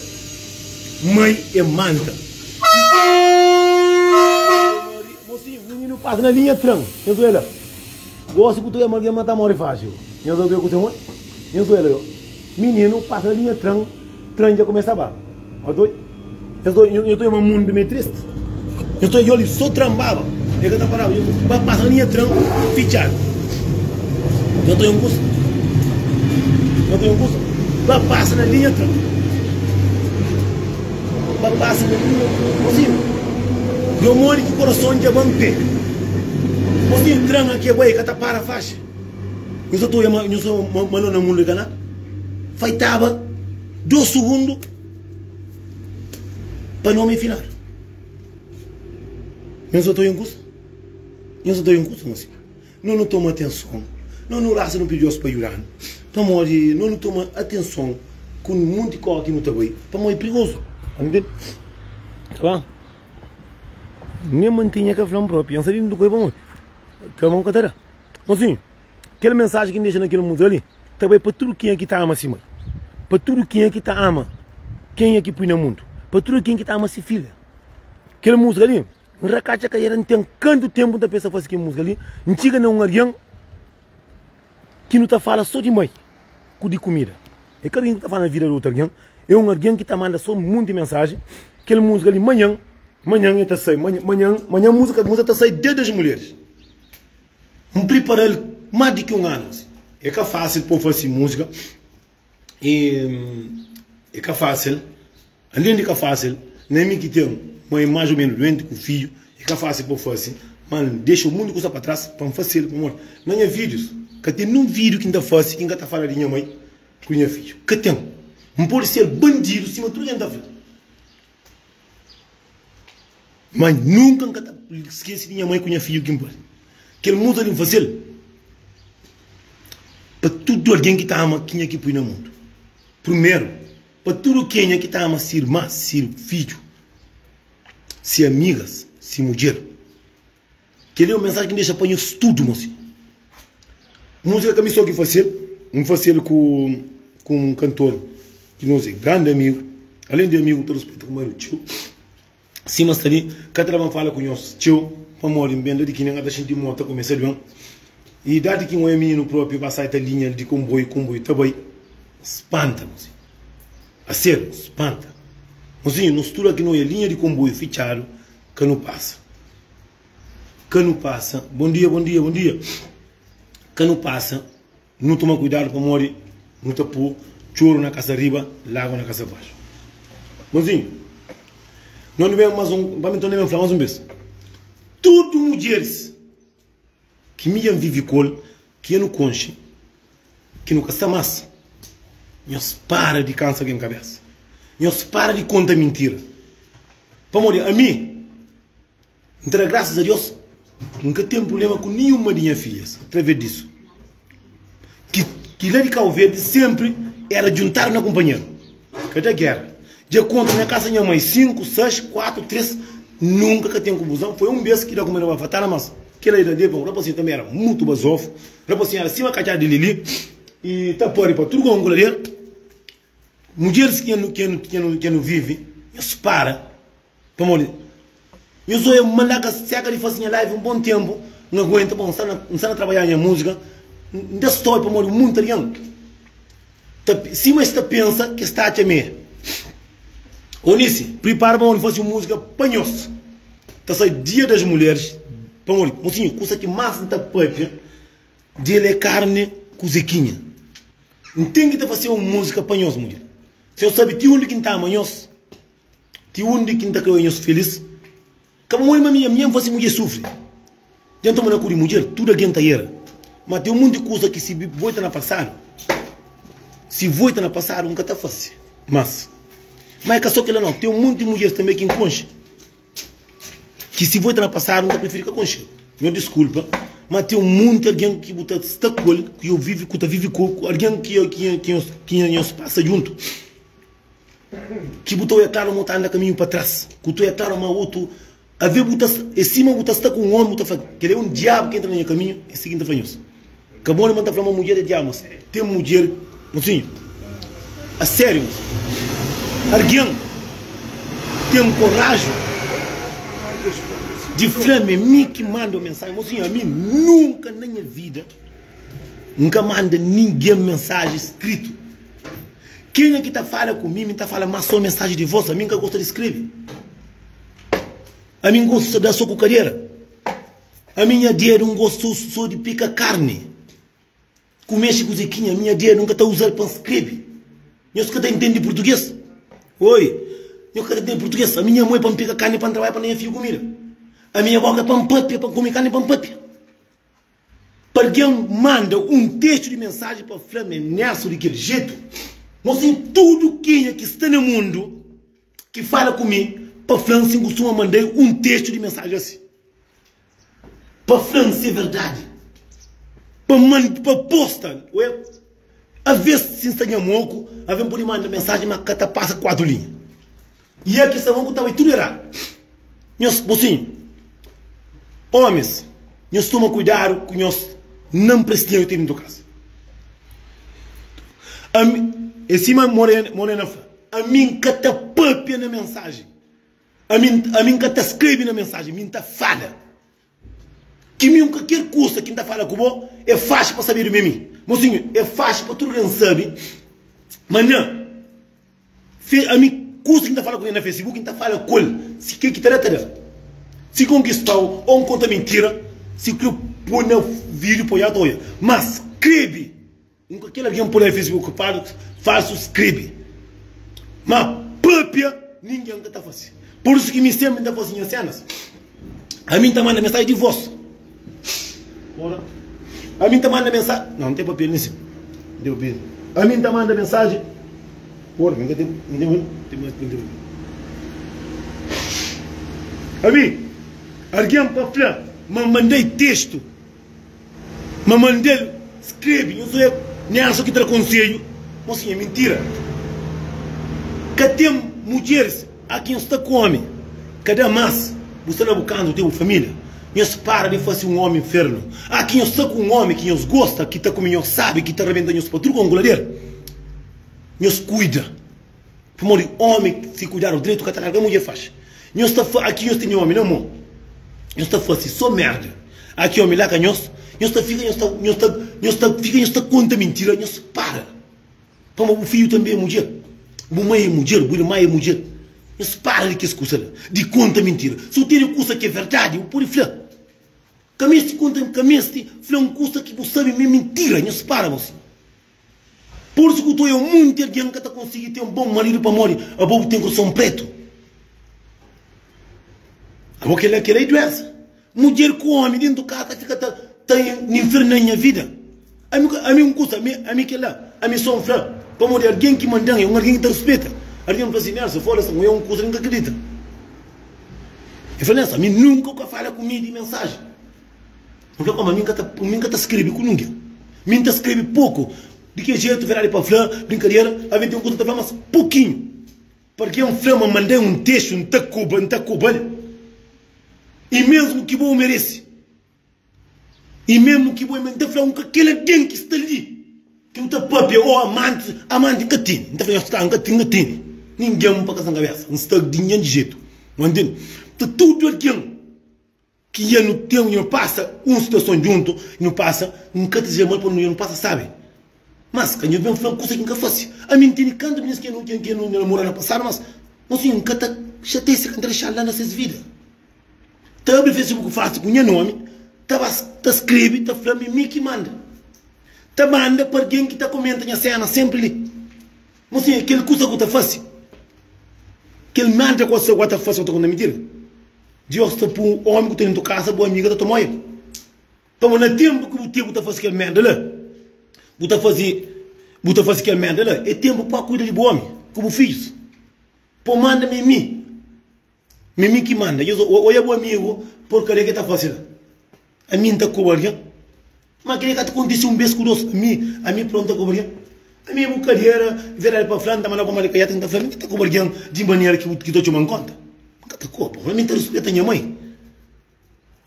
Mai é manta. Mosinhu, mininu pasa na linha tran. Nhos oia la. Gosi ku ta oia ma algen ma ta móre fásil. Nhos obi ku se modi? Nhos oia la yo. Mininu pasa na linha tran, tran dja kumesa ba. Nhos oia? Nhos oia, nhos oia ma mundu mi é tristi? Nhos oia li so tran baba, e ka ta paraba. Nhos ba pasa na linha tran fitxadu. Nhos oia un kusa? Nhos oia un kusa? Ba pasa na linha tran. Ba pasa na linha, mosinhu. Nho modi ki korason dja ba-m pé. Mosinhu tran aki e bai e ka ta para faxi. Nho sa ta oia ma nho sa ma no na mundu e ka nada. Faitaba dos sugundu pa nomi finadu. Nho sa ta oia un kusa? Nho sa ta oia un kusa mosinhu? No nu toma atenson. No nu rasa nu pidi Deus pa djuda-nu. Pamodi no nu toma atenson ku monti koza ki nu ta bai. Pamodi é prigozu. Ta ba? Nha mantinha ka fla-m propi. N sa di ndu koi pamodi ka mon ka ta da. Mosinhu, kel mensaji ki N dexa na kel múzika li ta bai pa tudu kenha ki ta ama si mai. Pa tudu kenha ki ta ama kenha ki pui na mundu. Pa tudu kenha ki ta ama si filha. Kel múzika li. N rakatxa kadera N ten kantu tenpu N ta pensa fase kel musika li N txiga na un algen ki nu ta fala so di mai ku di kumida é ka algen ki ta fala na vida di otu algen é un algen ki ta manda so munti mensaji kel musika li manhan manhan e ta sai manhan manhan musika musika ta sai dia das mulheres N pripara-l más di ki un anu é ka fásil pa bu fase musika é ka fásil Alén di ka fásil, na mi ki ten mai más ô ménus duenti ku fidju, é ka fásil pa N fase, má N dexa un monti kuza pa tras pa N fase-l. Pamodi na nha vídius, ka ten nun vídiu ki N ta fase ki N ka ta fala di nha mai ku nha fidju. Ka ten. N pode ser bandidu sima tudu algen ta fla, má nunka N ka ta skese di nha mai ku nha fidju ki N pari. Kel muda li N fase-l pa tudu algen ki ta ama kenha ki pui na mundu. Primeru. Pa tudu kenha ki ta ama se irma, se fidju, se amigas, se mudjer. Kel-li é un mensaji ki N dexa pa nhos tudu, mosi. Múzika ka mi sô ki fase-l, N fase-l ku ku un kantor ki nos é grandi amigu. Alén di amigu, ta ruspeta ku maridu txeu. Sima sta li, ka ta da pa N fala ku nhos txeu, pamodi N ben la di ki nen ka ta xinti mo ta kumesa ben. I dadi ki N oia mininu propi ba sai ta linha di konboiu, konboiu ta bai, N spanta, mozinhu. Aseru, N spanta. Mozinhu, nos tudu aki nu oia linha di konboiu fitxadu, ka nu pasa. Ka nu pasa. Bon dia, bon dia, bon dia. Ka nu pasa. Nu toma kuidadu pamodi nu ta pô txoru na kasa riba, lágua na kasa baxu. Mozinhu, no nu ben mas un, pa mi nton ben fla mas un bes. Tudu mudjeris ki mi dja N vivi ku el, ki nu konxe, ki nu ka sta mas, nhos para di kansa algen kabesa. Nhos para di konta mintira. Pamodi ami. N ta da grasas a Deus, N ka ten prubléma ku ninhuma di nha fidjas através disu. Ki, ki la di Kau Verdi sénpri éra djuntadu na kunpanheru. Ka da géra. Dja konta na kasa nha mai, 5, 6, 4, 3, nunka ka ten konfuzon. Foi un bês ki da kumé na bafatana, mas kel la da bon. Rapasinhu tanbê éra mutu bazofu. Rapasinhu éra sima katxá di Lili i ta pari pa tudu konku la del. Mudjeris ki nu, ki nu, ki nu, ki nu vive, nhos para. Pamodi nhos oia manda ka seka di fasi nha live un bon tempu N aguenta bon N sta na N sta na trabadja nha musika N da stop pamodi munti algen ta sima es ta pensa ki es ta atxa mi é Onice pripara pamodi N fasi un musika pa nhos ta sai dia das mulheres pamodi mosinhu kusa ki mas N ta papia di el é karni ku zekinha N ten ki ta fasi un musika pa nhos mudjer si nhos sabi ti undi ki N ta ama nhos. Ti undi ki N ta krê nhos filis? Ka pamodi ma mi ami N fase mudjer sufri. Dja N toma na ku di mudjer, tudu algen ta era. Ma ten munti kusa ki si volta na pasadu, si volta na pasadu N ka ta fase mas. Ma é ka so kila nau, ten munti mudjeris tanbe ki N konxe ki si volta na pasadu N ta prifiri ka konxe. Nho diskulpa, ma ten munti algen ki bu ta sta ku el, ki yo vivi, ku ta vivi ku algen ki ki nhos pasa djuntu. Ki bu ta oia klaru ma bu ta anda kaminhu pa tras, ku ta oia klaru ma otu ave bu ta é sima bu ta sta ku un omi bu ta fla kel é un diabu ki entra na nha kaminhu é si ki N ta fla nhos ka bon ma N ta fla ma mudjer é diabu mas ten mudjer mosinhu a sériu mosinhu argen ten koraju di fla ma é mi ki manda mensaji mosinhu ami nunka na nha vida N ka manda ningen mensaji skritu. Kenha ki ta fala ku mi, mi ta fala más sô mensaji di vós. Ami N ka gosta di skrebe. Ami N gosta da sô ku kadera. Ami nha dedu N gosta sô di pika karni ku mexe ku zekinha. Ami nha dedu N ka ta uza-l pa N skrebe. Nhos ka ta intende purtugês? Oi, nhos ka ta intende purtugês? Ami nha mô é pa N pika karni pa N trabadja pa N da nha fidju kumida. Ami nha boka é pa N pâpia, pa N kume karni pa N pâpia. Pa algen manda un testu di mensaji pa fla ma é Nelson di kel jetu, mosinhu tudu kenha ki sta na mundu ki fala ku mi pa fla-m si N kustuma manda-l un testu di mensaji asi. Pa fla-m si é verdadi. Pa manda, pa posta. Ué, aves si N sta nha moku, aves N pode manda mensaji ma ka ta pasa 4 linha. I el ki sta bon ku ta bai tudu eradu. Nhos, mosinhu, omis, nhos toma kuidadu ku nhos nan prestinha ki ten dentu kasa. Ami, é sima Morena, Morena fla, ami N ka ta papia na mensajen, ami, ami N ka ta skrebe na mensajen, mi N ta fala. Ki mi un kalker kusa ki N ta fala ku bo é faxi pa sabedu ma é mi. Mosinhu, é faxi pa tudu algen sabe ma na. Fe ami kusa ki N ta fala ku el na Facebook N ta fala ku el si kel ki ta da ta da si konkistau o N konta mintira si kre poi na video pa oja ta oja mas skrebe N ka kel algen poi na Facebook falsu skrebe ma papia ningen ka ta fase pur isu ki mi senpri N ta fase nha senas ami N ta manda mensaji di vos ami N ta manda mensaji não N ten papel nin si N ten papel ami N ta manda mensaji Porra, mi ka ten, mi ten, ten mais ten papel. Ami, algen pa fla ma N mandai testu, ma mandel skrebe, nhu sô é Nelson ki tra konsedju, mosinha, mintira. Ka ten mudjeris a ki nhos ta ku omi, ka da mas, bu sta na bu kantu, bu ten bu familia. Nhos para di fase un omi infernu. A ki nhos sta ku un omi ki nhos gosta, ki ta kume nhos sabi, ki ta rabenta nhos pa tudu konkuladera. Nhos kuida, pamodi omi si kuidadu dretu ka ta larga mudjer faxi. Nhos ta fa, aki nhos tene omi na mo, nhos ta fase so merda. Aki omi la ka nhos, nhos ta fika nhos ta nhos ta nhos ta fika nhos ta konta mintira, nhos para. Pamodi bu fidju tanbe é mudjer, bu mai é mudjer, bu irma é mudjer. Nhos para di kes kusa la, di konta mintira. Si bu tene kusa ki é verdadi, bu pode fla. Ka meste konta, ka meste fla un kusa ki bu sabe ma é mintira. Nhos para gosi. Pur isu ku ta oia munti algen ka ta konsigi ten bon maridu pamodi abo bu ten korson pretu. Abo kela kela é duensa. Mudjer ku omi dentu kasa ta fika ta ta inferna nha vida. Ami ami un kusa ami ami kela ami so nfla pamodi algen ki mandan é un algen ki ta rispeta. Algen fla si Nelson foda-se un é un kusa ki nka kridita. El fla Nelson ami nunka bu ka fala ku mi di mensaji. N fla, Koma, mi N ka ta, mi N ka ta skrebe ku ningen. Mi N ta skrebe poku. Di ki jetu, verdadi pa fla, brinkadera, algen ten kusa ta fla, mas pokinhu. Parke N fla ma mandai un textu, N ta koba, N ta koba-l. I mesmu ki bo merese. I mesmu ki bo, N ta fla, N ka kel algen ki sta li, ki bu ta papia, o amanti, amanti N ka tene. N ta fla, N ka tene, N ka tene ningen pa kasa N kabesa. N sta di ningen di jetu. N ntende? Ta tudu algen. Ki dja nu ten, dja nu pasa un situason djuntu, nu pasa, N ka ta dizê mal pa nu, dja nu pasa sabi. Mas ka nhu ben fla-m kusa ki N ka fase. Ami N tene kantu minis ki nu ki nu namora na pasadu, mas mosinhu N ka ta xatia-s, ka N ta dexa-l la na ses vida. Ta abri Facebook falsu ku nha nomi, ta ba ta skrebe, ta fla ma é mi ki manda. Ta manda pa algen ki ta komenta nha sena senpri li. Mosinhu, kel kusa ku ta fase, kel manda ku ta fase, ku ta konta mintira. Deus ta pui un omi ku ta dentu kasa, bu amiga ta toma el. Pamodi na tempu ki bu ten bu ta fasi kel merda la, bu ta fasi, bu ta fasi kel merda la, é tempu pa kuida di bu omi ku bu fidjus. Po manda ma é mi, ma é mi ki manda. Deus oia bu amigu porkaria ki el ta fasi la. Ami N ta koba algen? Ma keli ka ta kontise un bes ku dos. Ami, ami prontu ta koba algen? Ami é bu kadera, verdadi pa fla, N ta manda koba kaiata, N ta fla, mi ka ta koba algen di manera ki bu ki ta txoma-m konta. N ka ta koba. Ami N ta rispeta nha mai.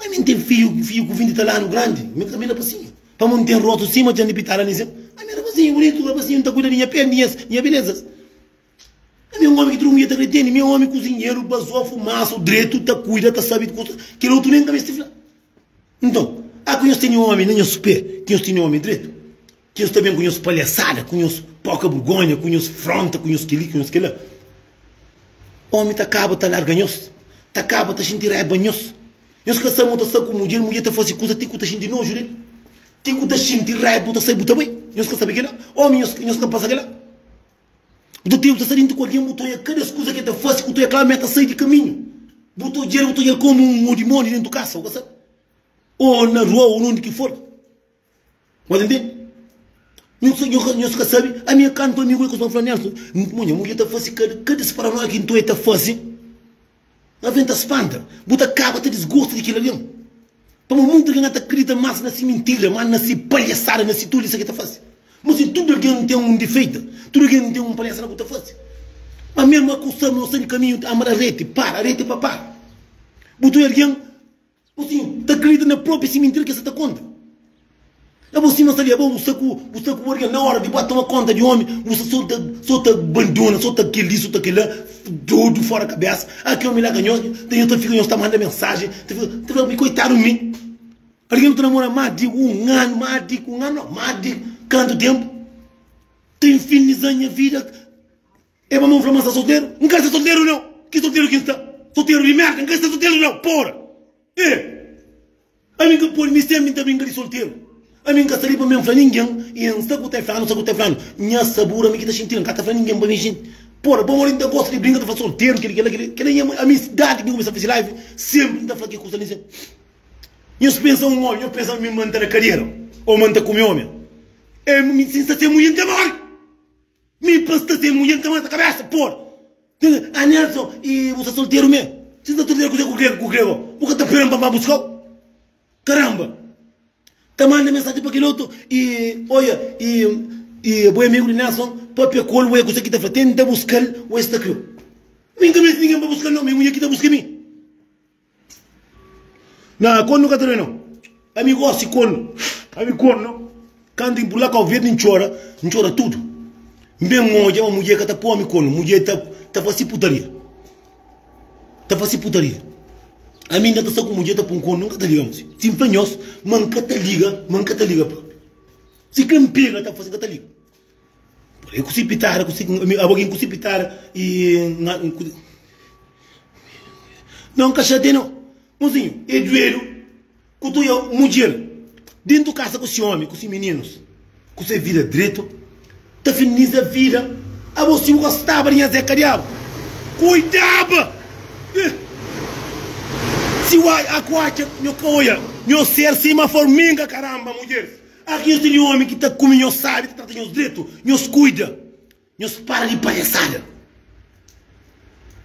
Ami N ten fiju, fiju ku 20 tal anu grandi. Mi ka mi rapasinhu. Pamodi N ten rostu sima djan di pitala nisen. Ami é rapasinhu bunitu, rapasinhu N ta kuida di nha peli, di nhas, nha belezas. Ami é un omi ki tudu mudjer ta kre tene. Mi é un omi kuzinheru, bazofu, mansu, dretu, ta kuida, ta sabe kusa. Kel otu nen ka meste fla. Nton, a ku nhos tene omi na nhos pé, ki nhos tene omi dretu, ki nhos ta ben ku nhos palhasada, ku nhos poka burgonha, ku nhos fronta, ku nhos kel-li, ku nhos kel-la. Omi ta kaba ta larga nhos, ta kaba ta xinti raiba nhos. Nhos ka sabe ma ta sta ku mudjer, mudjer ta fase kusa ti ku ta xinti noju del, ti ku ta xinti raiba, bu ta sai bu ta bai. Nhos ka sabe kel-la? Omi nhos, nhos ka pasa kel-la? Bu ta ten, bu ta sta dintu ku algen, bu ta oia kada es kusa ki el ta fase, ku ta oia klaru ma el ta sai di kaminhu. Bu ta odja-l, bu ta odja-l komu un dimóni dentu kasa, bu ka sabe? Ô na rua, ô undi ki for. Bu ta ntende? Nhos, nhos, nhos ka sabe, ami é kantu amigu el kustuma fla Nelson, mo nha mudjer ta fase kada, kada disparanoia ki nton el ta fase, alvês ta spanta, bu ta kaba ta disgosta di kel algen. Pamodi monti algen ta kridita más na si mintira, más na si palhasada, na si tulisa ki el ta fase. Ma si tudu algen ten un difeitu, tudu algen ten un palhasada ku ta fase. Ma mesmu a ku sta ma sta di kaminhu ama da reti, para, reti pa para. Bu ta oja algen. Bo sin ta kridita na propi si mintira ke sa ta konta. Abo sima sta li, abo bu sta ku bu sta ku bu algen na ora di ba toma konta di omi, bu sta so ta so ta bandona, so ta keli, so ta kela, dodu fora kabesa. Ah ki omi la ka nhos, ta nhos ta fika nhos ta manda mensajen, ta fika ta fla mi koitadu mi. Algen ku ta namora mas di un anu, mas di un anu nau, mas di kantu tempu, ta infiniza nha vida. E pa mon fla ma N sta solteru? N ka sta solteru nau! Ki solteru ki N sta? Solteru di merda! N ka sta solteru nau! Pora! E! Ami N ka pode, mi senpri N ta brinka di solteru. Ami N ka sta li pa mi N fla ningen, e N sta ku ta fla-nu, sta ku ta fla-nu. Nha sabura mi ki ta xinti-l, N ka ta fla ningen pa mi xinti. Pora, pamodi N ta gosta di brinka, ta fla solteru, kel-li, kel-la, kel-li. Kel-la nha amizadi ki N kumesa fase live, senpri N ta fla ki kusa li senpri. Nhos pensa un omi, nhos pensa ma mi N ta na kadera o ma N ta kume omi. E, mi si N sta sen mudjer N ta mori! Mi pa sta sem mulher nta mata cabeça por Ah Nelson e bu sta solteiro me? Si nsta solteiro kuze ku kre ku kre go? Bu ka ta peram pa nba buscau? Caramba! Ta manda mensagem pa kel otu e oia e e bo é amigo di Nelson papia ku el oia kuze ki ta fla tenta buscal oia sta kreu. Mi nka meste ninguém pa buscal no mi mulher ki ta busca mi. Na kornu ka ta doi nau. Ami gosi kornu. Ami kornu. Kantu N pula Kau Verdi N txora, N txora tudu. N ben odja ma mudjer ka ta poi ami kornu. Mudjer ta ta fasi putaria. Ta fasi putaria. Ami N ka ta sta ku mudjer ta pun kornu, N ka ta liga si. Si N fla nhos ma N ka ta liga, ma N ka ta liga propi. Si ka N pega ta fasi, N ka ta liga. Poi ku si pitada, ku si, abo kin ku si pitada i Não ka xatia não. Mozinho, é duedu ku tu ya mudjer dentu kasa ku si omi, ku si mininus, ku se vida dretu, ta finaliza vida. Abo si bu gostaba di nha Zé Kadiabu, kuidaba! Eh! Si wa aku atxa nho ka oia nho ser sima forminga, karamba mudjeris. Aki nhos tene omi ki ta kume nhos sabi, ta trata nhos dretu, nhos kuida. Nhos para di palhasada.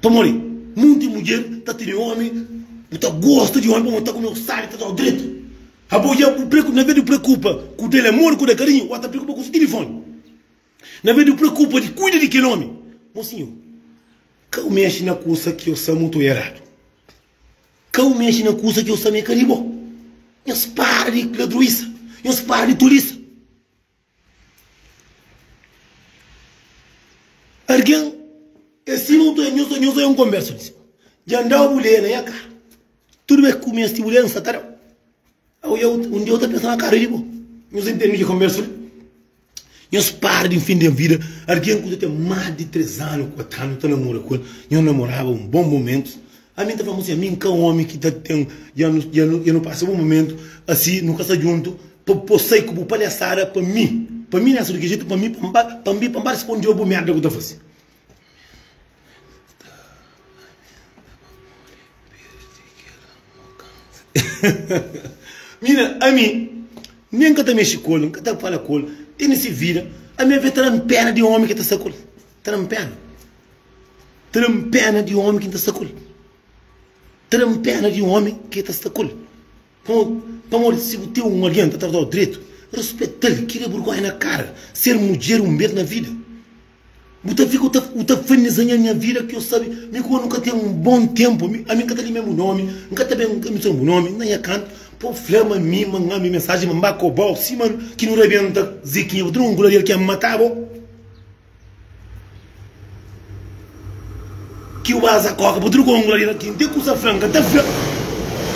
Pamodi munti mudjer ta tene omi, bu ta gosta di omi pamodi ta kume-u sabi, ta tra-u dretu. Abo dja bu preokupa, na vez di bu preokupa ku da-l amor, ku da karinhu, bu ta preokupa ku si tilifoni. Na vez di bu preokupa di kuida di kel omi. Mosinhu, ka bu mexe na kusa ki eu sa mutu eradu. Ka bu mexe na kusa ki eu sa ma é ka di bo. Nhos para di ladruisa, nhos para di tulisa. Argen é sima un nhos nhos oia un konbersa di sima dja N dau bu lei na nha kara tudu bes ku mesti bu lei N sa ta dau oia un dia u ta pensa ma kara é di bo nhos intende ki konbersu li nhos para di nfinde vida argen ku ta ten mas di 3 anu 4 anu ta namora ku el nhos namoraba un bon momentu ami N ta fla mo si ami N ka omi ki ta ten dja nu dja nu dja nu pasa bon momentu asi nu ka sta djuntu Pa bo sai ku bu palhaçada pa mi Pa mi nessa di ki jeito pa mi pa ba pa mi pa ba responde bu merda ku ta fasi. Mina ami nem ka ta mexi ku el, nka ta fala ku el, tene si vida, ami ave ta dam pena di omi ki ta sta ku el, ta dam pena, ta dam pena di omi ki ta sta ku el, ta dam pena di omi ki ta sta ku el. Pamodi si bu ten un algen ta trata-u dretu, ruspeta-l, kria burgonha na kara, ser mudjer un bes na vida. Bu ta fika bu ta faniza nha nha vida ki eu sabe mi ku bo nu ka ten un bon tenpu, ami N ka ta limia bu nomi, N ka ta ben N ka mensona bu nomi na nha kantu pa bu fla ma mi ma N ami mensajen ma N ba kobau sima ki nu rabenta Zequinha bu ta un guladeru ki N mata bo. Ki waza koka bu tudu kongu la di ki nte kusa fla nka ta fla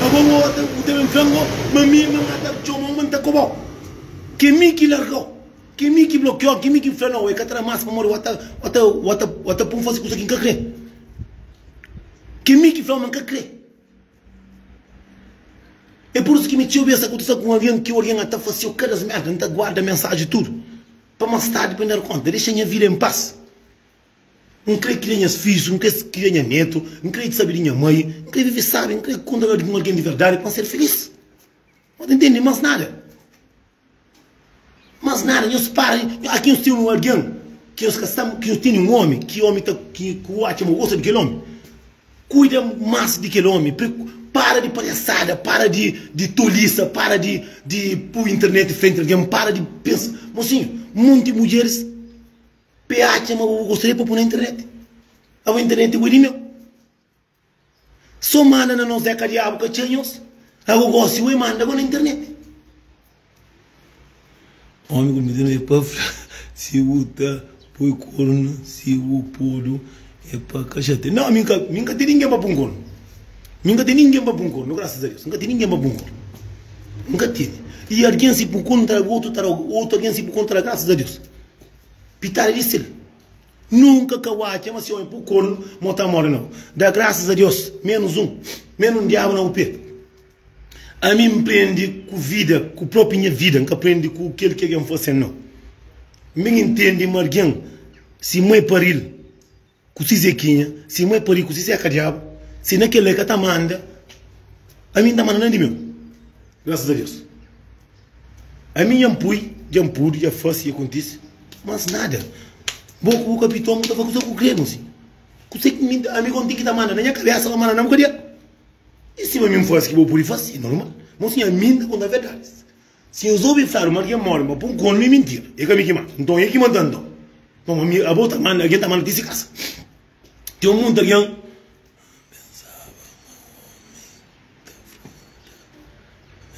abo bo ta bu ta ben fla ngo ma mi ma ma ta txoma ma nta kobau ke mi ki largau ke mi ki blokiau ke mi ki fla nau e ka ta da mas pamodi wa ta wa ta wa ta wa ta pun fasi kusa ki nka kre ke mi ki flau ma nka kre e pur isu ki mi txeu bes ta kontisa ku un algen ki algen a ta fasiu kada merda nta guarda mensaji tudu pa mas tardi pa N dar konta dexa nha vida en pas. N krê kria nhas fidjus, N krê kria nha netu, N krê sabe di nha mai, N krê vive sábi, N krê konta ku un algen di verdadi pa N ser filís. Bo ta intende? Mas nada. Mas nada. Nhos para. Aki nhos ten un algen ki nhos ka sta, ki nhos tene un omi, ki omi ta, ki ku atxa ma bu gosta di kel omi. Kuida mas di kel omi. Para di palhasada, para di di tolisa, para di di pui internet frenti algen, para di pensa. Mosinhu, monti mudjeris pe atxa ma bu gosta del pa pui na internet. Abo internet bu é di meu. So manda na nos Zeka Diabu ka txeu nhos Ago gosi ue manda go na internet. Omi ku mininu e pa fla si bu ta poi kornu si bu podu e pa ka xatia nau mi nka mi nka ten ningen pa pun kornu mi nka ten ningen pa pun kornu grasas a Deus nka ten ningen pa pun kornu nka tene i algen si pun kornu ta da otu ta da otu algen si pun kornu ta da grasas a Deus pitadu di sel. Nunka ka bu atxa ma si omi pui kornu mo ta mori nau. Da grasas a Deus menus un, menus un diabu na bu pe. Ami N prendi ku vida, ku propi nha vida, N ka prendi ku kel ki algen fasen nau. N ben intendi ma algen si mai paril ku si zekinha, si mai paril ku si zeka diabu, si na kel la e ka ta manda, ami N ta manda na di meu. Grasas a Deus. Ami nha N pui, dja N pudi, dja fasi, dja kontisi, mas nada. Bo ku bu kapiton bu ta fasi kusa ku kre, mosi. Kuse ki mi, ami kon ten ki ta manda na nha kabesa pa manda na bu kadia? I sima mi N fasi ki bo pudi fasi, i normal. Mosi, ami N ta konta verdadi. Si nhos obi fladu ma algen mori, ma pun konu, i mintira. E ka mi ki mata. Nton, e ki mata nton. Nton, ami, abo ta manda, algen ta manda ti si kasa. Ten un monti algen. Pensaba ma omi ta fronta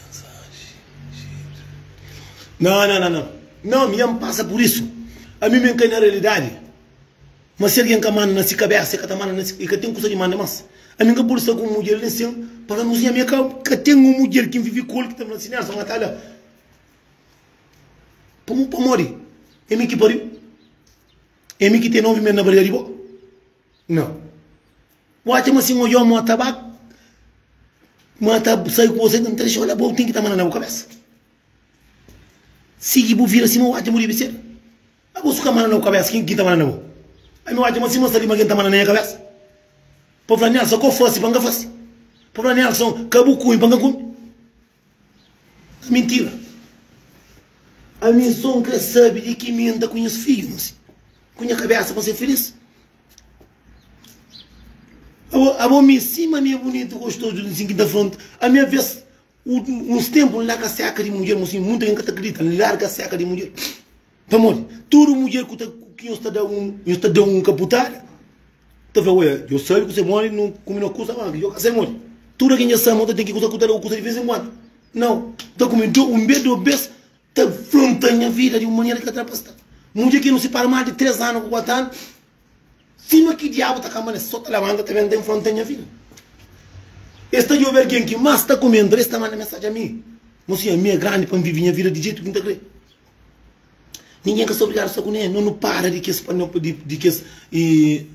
mensaji jetu di Nau, nau, nau, nau. Nau, mi dja N pasa pur isu. Ami mi N kai na realidadi ma si algen ka manda na si kabesa, e ka ta manda na si, e ka ten kusa di manda mas. Ami N ka pudi sta ku un mudjer li sin pa fla, Mosinha, mi ka, ka ten un mudjer ki N vivi ku el ki ta fla si, Nelson, N ka ta la. Pamodi? É mi ki pariu? É mi ki ten 9 mes na bariga di bo? Nau. Bu atxa ma si N odja-u mo tabaku, ma ta sai ku bo sai, N ta dexa-u la, bo ten ki ta manda na bu kabesa. Sigi bu vida sima bu atxa ma bu debe ser. Abo su ka manda na bu kabesa, kin ki ta manda na bo? Ami bu atxa ma sima N sta li ma algen ta manda na nha kabesa? Pa fla Nelson, ka bu fase pa N ka fase. Pa fla Nelson, ka bu kume pa N ka kume. Mintira. Ami so N kre sabe di ki mi N ta ku nhas fidju, mosi. Ku nha kabesa pa N ser filis. Abo, abo mi sima mi é bunitu, gostozu, nsin ki N ta fronta. Ami aves, uns tenpu N larga seka di mudjer, mosi, munta algen ka ta kridita, N larga seka di mudjer. Pamodi? Tudu mudjer ku ta, ki nhos ta da un, nhos ta da un kaputada, ta fla, Oia, djo sabe kuse modi nu kume no kusa, ma djo ka sabe modi. Tudu algen dja sabe ma ta ten ki kusa ku ta da un kusa di vez en kuandu. Nau, ta kume do, un bes, do bes, ta fronta nha vida di un manera ki ka ta da pa sta. Mudjer ki nu sipara mas di 3 anu ku 4 anu, Sima ki diabu ta kamba nes, so ta labanta ta ben ta infronta nha vida. Es ta djobe algen ki mas ta kumenta, es ta manda mensaji a mi. Mosinhu, ami é grandi pa N vive nha vida di jetu ki N ta kre. Ningen ka sta obrigadu sta ku ne. No nu para di kes di kes e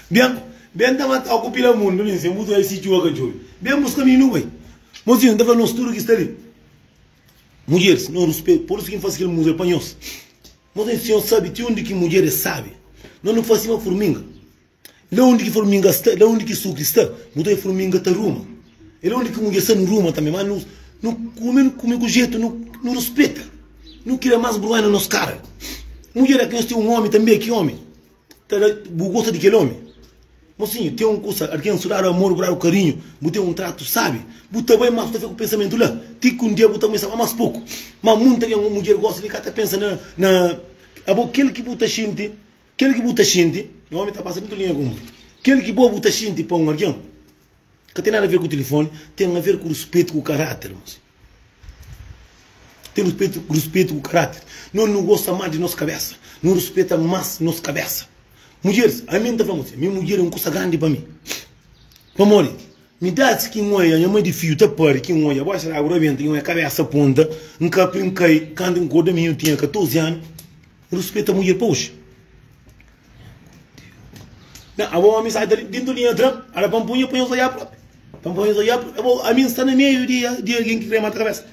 Ben, ben ta matau ku pila mundu li, sen bu ta si txuba ka txobe. Ben buska mi nu bai. Mosinhu, N ta fla nos tudu ki sta li. Mudjeris, nhos ruspetu, pur isu ki N fase kel múzika pa nhos. Nhos ten si nhos sabe ti undi ki mudjer é sabe. Nos nu fase sima furminga. La undi ki furminga sta, la undi ki sukri sta, bu ta obi furminga ta ruma. É la undi ki mudjer sta, nu ruma tanbe. Ma nu, nu kume, nu kume ku jetu, nu, nu ruspeta. Nu kria mas burgonha na nos kara. Mudjer, é ki nhos ten un omi tanbe, ki omi ta da, bu gosta di kel omi. Mosinhu, ten un kusa, algen su dadu amor, bu dadu karinhu, bu ten un tratu sabi, bu ta bai, mas bu ta fika ku pensamentu la, ti ki un dia bu ta kumesa ama mas poku. Ma munta algen, un mudjer gosta di ka ta pensa na, na abo, kel ki bu ta xinti, kel ki bu ta xinti, nha omi ta pasa mutu linha ku mi, kel ki bo bu ta xinti pa un algen, ka ten nada aver ku tilifoni, ten aver ku ruspetu, ku karater, mosinhu. Ten ruspetu, ruspetu ku karáter. Nos nu gosta más di nos kabésa. Nu ruspeta más nos kabésa. Mudjeris, ami N ta fla mos, mi mudjer é un kusa grandi pa mi. Pamodi? Mi dati ki N oja nha mai di fidju ta pari, ki N oja baxu di agu rabenta, ki N oja kabésa ponta, N kapri, N kai, kantu N korda mi N tinha 14 anu. N ruspeta mudjer pa oji. Na, abo omi sai ta dintu linha tra, ala pa N punha, pa nhos oja propi. Pa N punha nhos oja propi. Abo, ami N sta na meiu di, di algen ki kre mata kabésa.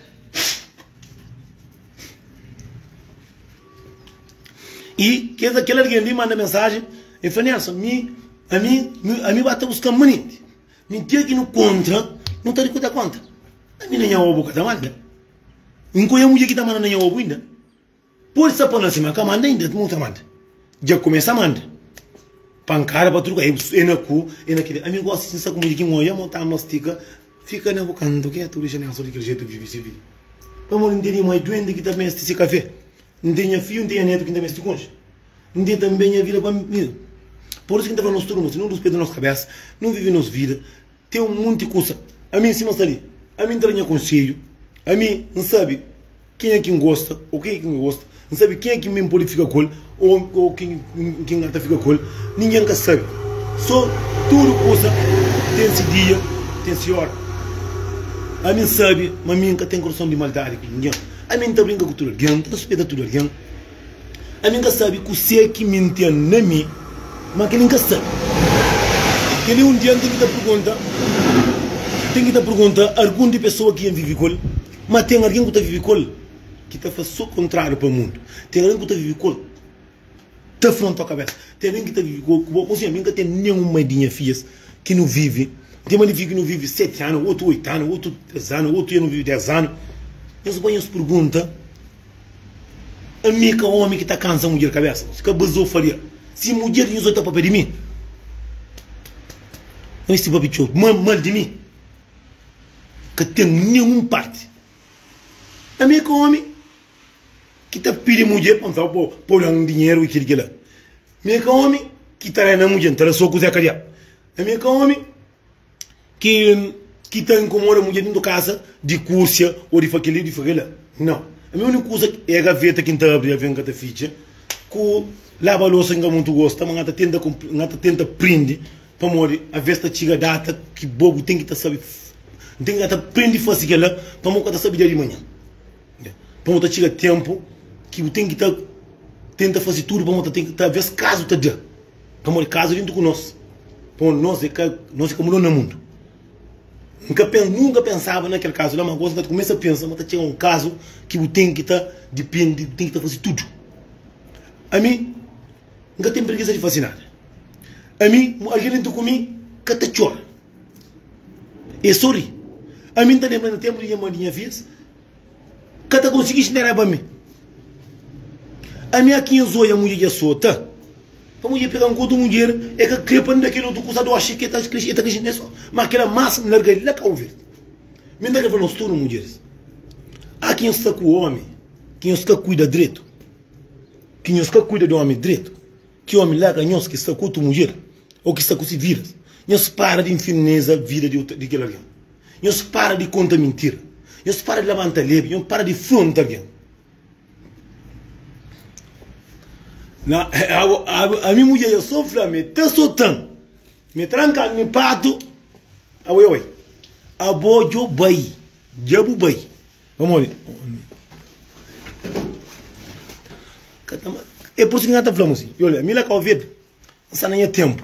I kes kel algen li manda mensajen, el fla, Nelson, mi, ami, ami ba ta buska-m manenti. Mi dia ki nu kontra, nu ta di ku ta konta. Ami na nha obu ka ta manda. N konhe mudjer ki ta manda na nha obu inda. Pode sta pa nase ma ka manda inda, nu ta manda. Dja kumesa manda. Pankada pa tudu ka, e na ku, e na kila. Ami gosi si N sta ku mudjer ki N oja mo ta mastika, fika na bu kantu ketu, dexa Nelson di kel jetu vive se vida. Pamodi N tene mai duenti ki ta meste se kafe. N ten nha fidju, N ten nha netu ki N ta meste konxe. N ten tanbe nha vida pa mi. Pur isu ki N ta fla nos tudu, nos, nu ruspeta nos kabesa, nu vive nos vida. Ten un monti kusa. Ami, sima sta li, ami N ta da nha konsedju. Ami N sabe kenha ki N gosta ô kenha ki N ka gosta. N sabe kenha ki mi N pode fika ku el ô kenha ki N ka ta fika ku el. Ningen ka sabe. Sô tudu kusa ten se dia, ten se óra. Ami N sabe ma mi N ka ten korason di maldadi ku ningen. Ami N ta brinka ku tudu algen, N ta ruspeta tudu algen. Ami N ka sabe kusé ki mi N ten na mi, má kel-li N ka sabe. Kel-li un dia N ten ki ta pergunta, ten ki ta pergunta algun di pesoa ki N vive ku el. Má ten algen ku ta vive ku el ki ta fla sô kontráriu pa mundu. Ten algen ku ta vive ku el ta fronta kabésa. Ten algen ki ta vive ku bo. Konsinha, mi N ka ten nen un mai di nha fidjas ki nu vive. Ten mai di fidju ki nu vive seti anu, otu oitu anu, otu três anu, otu dja nu vive dés anu. Nhos bai nhos pergunta. Ami ka omi ki ta kansa mudjer kabesa, si ka bazofaria. Si mudjer di nhos ta papia di mi, N misti papia txeu mal di mi, ka ten ninhun parti. Ami ka omi ki ta pidi mudjer pa N fla pa bu da-m dinheru i kel ki la. Mi ka omi ki ta da na mudjer, N ta da so ku Zé Kadiá. Ami ka omi ki ki ta inkomoda mudjer dentu kasa di kursia ô di fa kel-li ô di fa kel-la. Nau. Ami úniku kuza é gaveta ki N ta abri avi N ka ta fitxa ku laba losa ki N ka mutu gosta ma N ta tenta N ta tenta prende pamodi aves ta txiga data ki bo bu ten ki ta sabe N ten ki ta prende fase kel-la pamodi bu ka ta sabe dia di manhan. Pamodi ta txiga ténpu ki bu ten ki ta tenta fase tudu pamodi ta ten ki talvês kazu ta da. Pamodi kaza djuntu ku nos. Pamodi nos é ka nos é ka mudou na mundu. N ka pen nunka pensaba na kel kazu la, ma gosi N ta kumesa pensa ma ta txega un kazu ki bu ten ki ta dipende, bu ten ki ta fase tudu. Ami N ka ten prigisa di fase nada. Ami algen djuntu ku mi ka ta txora, e so ri. Ami N ta lenbra na tenpu di nha mai di nha fidjus. Ka ta konsigi xinera pa mi. Ami a ki N zoia mudjer dja sota. Pa mudjer pega-m ku otu mudjer, e ka kre pa N da kel otu kusa doxi ki e ta kre, e ta kre so. Ma kila mas N larga-l la Kau Verdi. Mi N ta kre fla nos tudu mudjeris, a ki nhos sta ku omi ki nhos ka kuida dretu, ki nhos ka kuida di omi dretu, ki omi larga nhos ki sta ku otu mudjer o ki sta ku si vidas, nhos para di infirniza vida di kel algen. Nhos para di konta mintira. Nhos para di labanta lebi. Nhos para di fronta algen. Na, ami mudjer ya so fla me ta sotan, me tranka mi patu, abo ya bai. Abo djo bai, dja bu bai. Pamodi? É por isso ki nha ta fla mosi, olha, mi la Cabo Verde, N sta na nha tempu.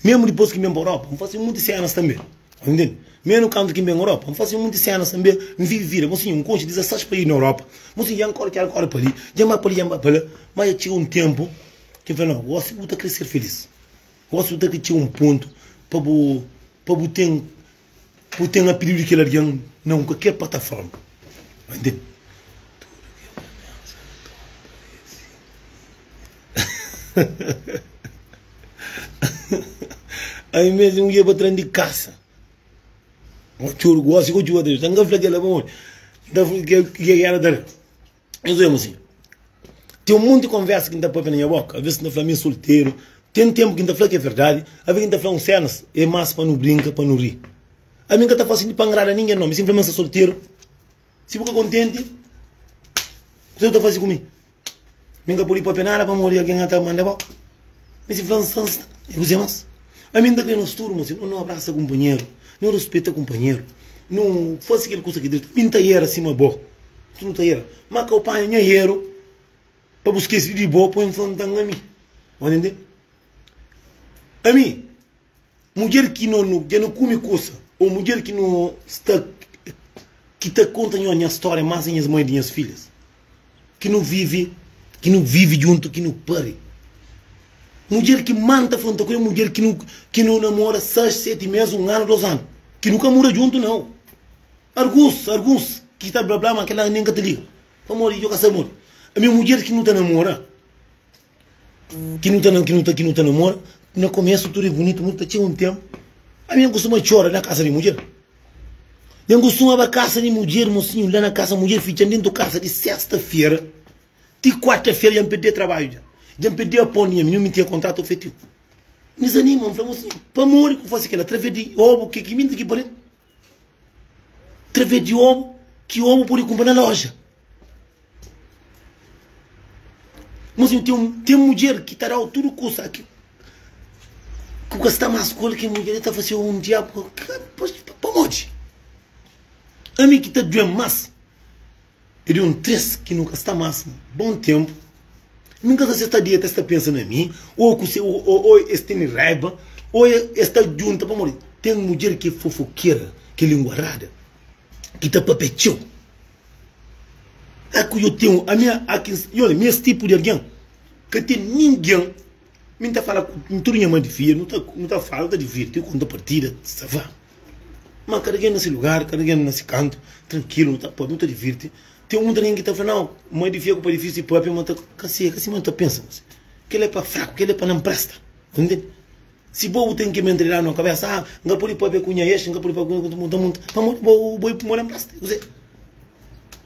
Mesmu dipôs ki N ben pa Europa, N fase munti sénas tanbê. Bu ntende? Menu kantu ki N ben Europa, N fase munti sénas tanbê. N vive vida. Mosinhu, N konxe 16 país na Europa. Mosinhu, dja N kóre kel kóre pa li, dja N ba pa li, dja N ba pa la. Má dja txiga un ténpu ki N fla, Nau, gósi bu ta krê ser filís. Gósi bu ta krê txiga un pontu pa bu, pa bu ten, bu ten apelidu di kel algen na un kualker plataforma. Bu ntende? Ami mesmu N ia pa tran di kasa. N txoru gosi ku txuba ta N ka fla kela pamodi N ta fla ke ki era ta Nhos obi si Ten un monti konversa ki N ta papia na nha boka Aves N ta fla mi é solteru Ten tenpu ki N ta fla ki é verdadi Aves ki N ta fla un senas é mas pa nu brinka pa nu ri Ami N ka ta fasi pa ngrada ningen no Mi sinplimenti N sta solteru Si bu ka kontenti Kuzê bu ta fasi ku mi? Mi N ka pode papia nada pamodi algen ka ta manda bo. Mi si fla N sta, N sta. E kuzê más? Ami N ta kre nos tudu, mosi, nu abrasa kunpanheru, nu ruspeta kunpanheru, nu fase kel kusa ki dretu. Mi N ta era sima bo, tu nu ta era. Má ka bu panha nha eru pa bu skese di bo pa bu infronta-m ami. Bu ntende? Ami. Mudjer ki no no dja no kume kusa ou mudjer ki no sta ki ta konta nho nha storia mas é nhas mãe di nhas filhas ki no vive. Ki nu vive djuntu, ki nu pari. Mudjer ki más N ta fronta ku el é mudjer ki nu ki nu namora sais, seti mês, un anu, dos anu. Ki nu ka muda djuntu, nau. Alguns, alguns ki ta bla bla, ma kel-la nen ka ta liga. Pamodi djo ka sabe modi. Ami mudjer ki nu ta namora, ki nu ta ki nu ta ki nu ta namora, na komesu tudu é bunitu, mu ta txega un tenpu, ami N kustuma txora na kasa di mudjer. N kustuma ba kasa di mudjer, mosinhu, la na kasa mudjer fitxa-m dentu kasa di sesta-fera ti kuarta-fera, dja N perde trabadju dja, dja N perde pon di nha mininu, mi tinha kontratu ofetivu. N dizanima, N fla, mosinhu, pamodi ku fase kela? Através di obu, ke ki mi N ten ki pare? Através di obu, ki obu pode kunpra na loja. Mosinhu, ten, ten mudjer ki ta da-u tudu kusa ki ku ka sta mas ku el, ki mudjer ta fase un diabu. Pamodi? Ami ki ta duen mas. É di un 3 ki nu ka sta mas bon tenpu. Mi ka sa si es ta deta es ta pensa na mi, o ku se, o, o es tene raiba, o es ta djunta pamodi ten mudjer ki é fofokera, ki é linguarada, ki ta papia txeu. A ku yo ten, ami a ki, i mi es tipu di algen ka ten ningen, mi ta fala ku tudu nha mai di fia, nu ta, nu ta fala, nu ta divirti, konta partida, sa va. Ma kada algen na se lugar, kada algen na se kantu, trankilu, nu ta papia, nu ta divirti. Ten un algen ki ta fla, nau, mai di fia ku pai di fia si papia, ma ta ka si, ka si ma nu ta pensa. Kel-la é pa fraku, kel-la é pa nan presta. Bu ntende? Si bo bu ten ki mentalidadi na kabesa, ah, N ka pode papia ku nha ex, N ka pode papia ku nha, ta monta, pamodi bo bo bo nan presta? Kuzê?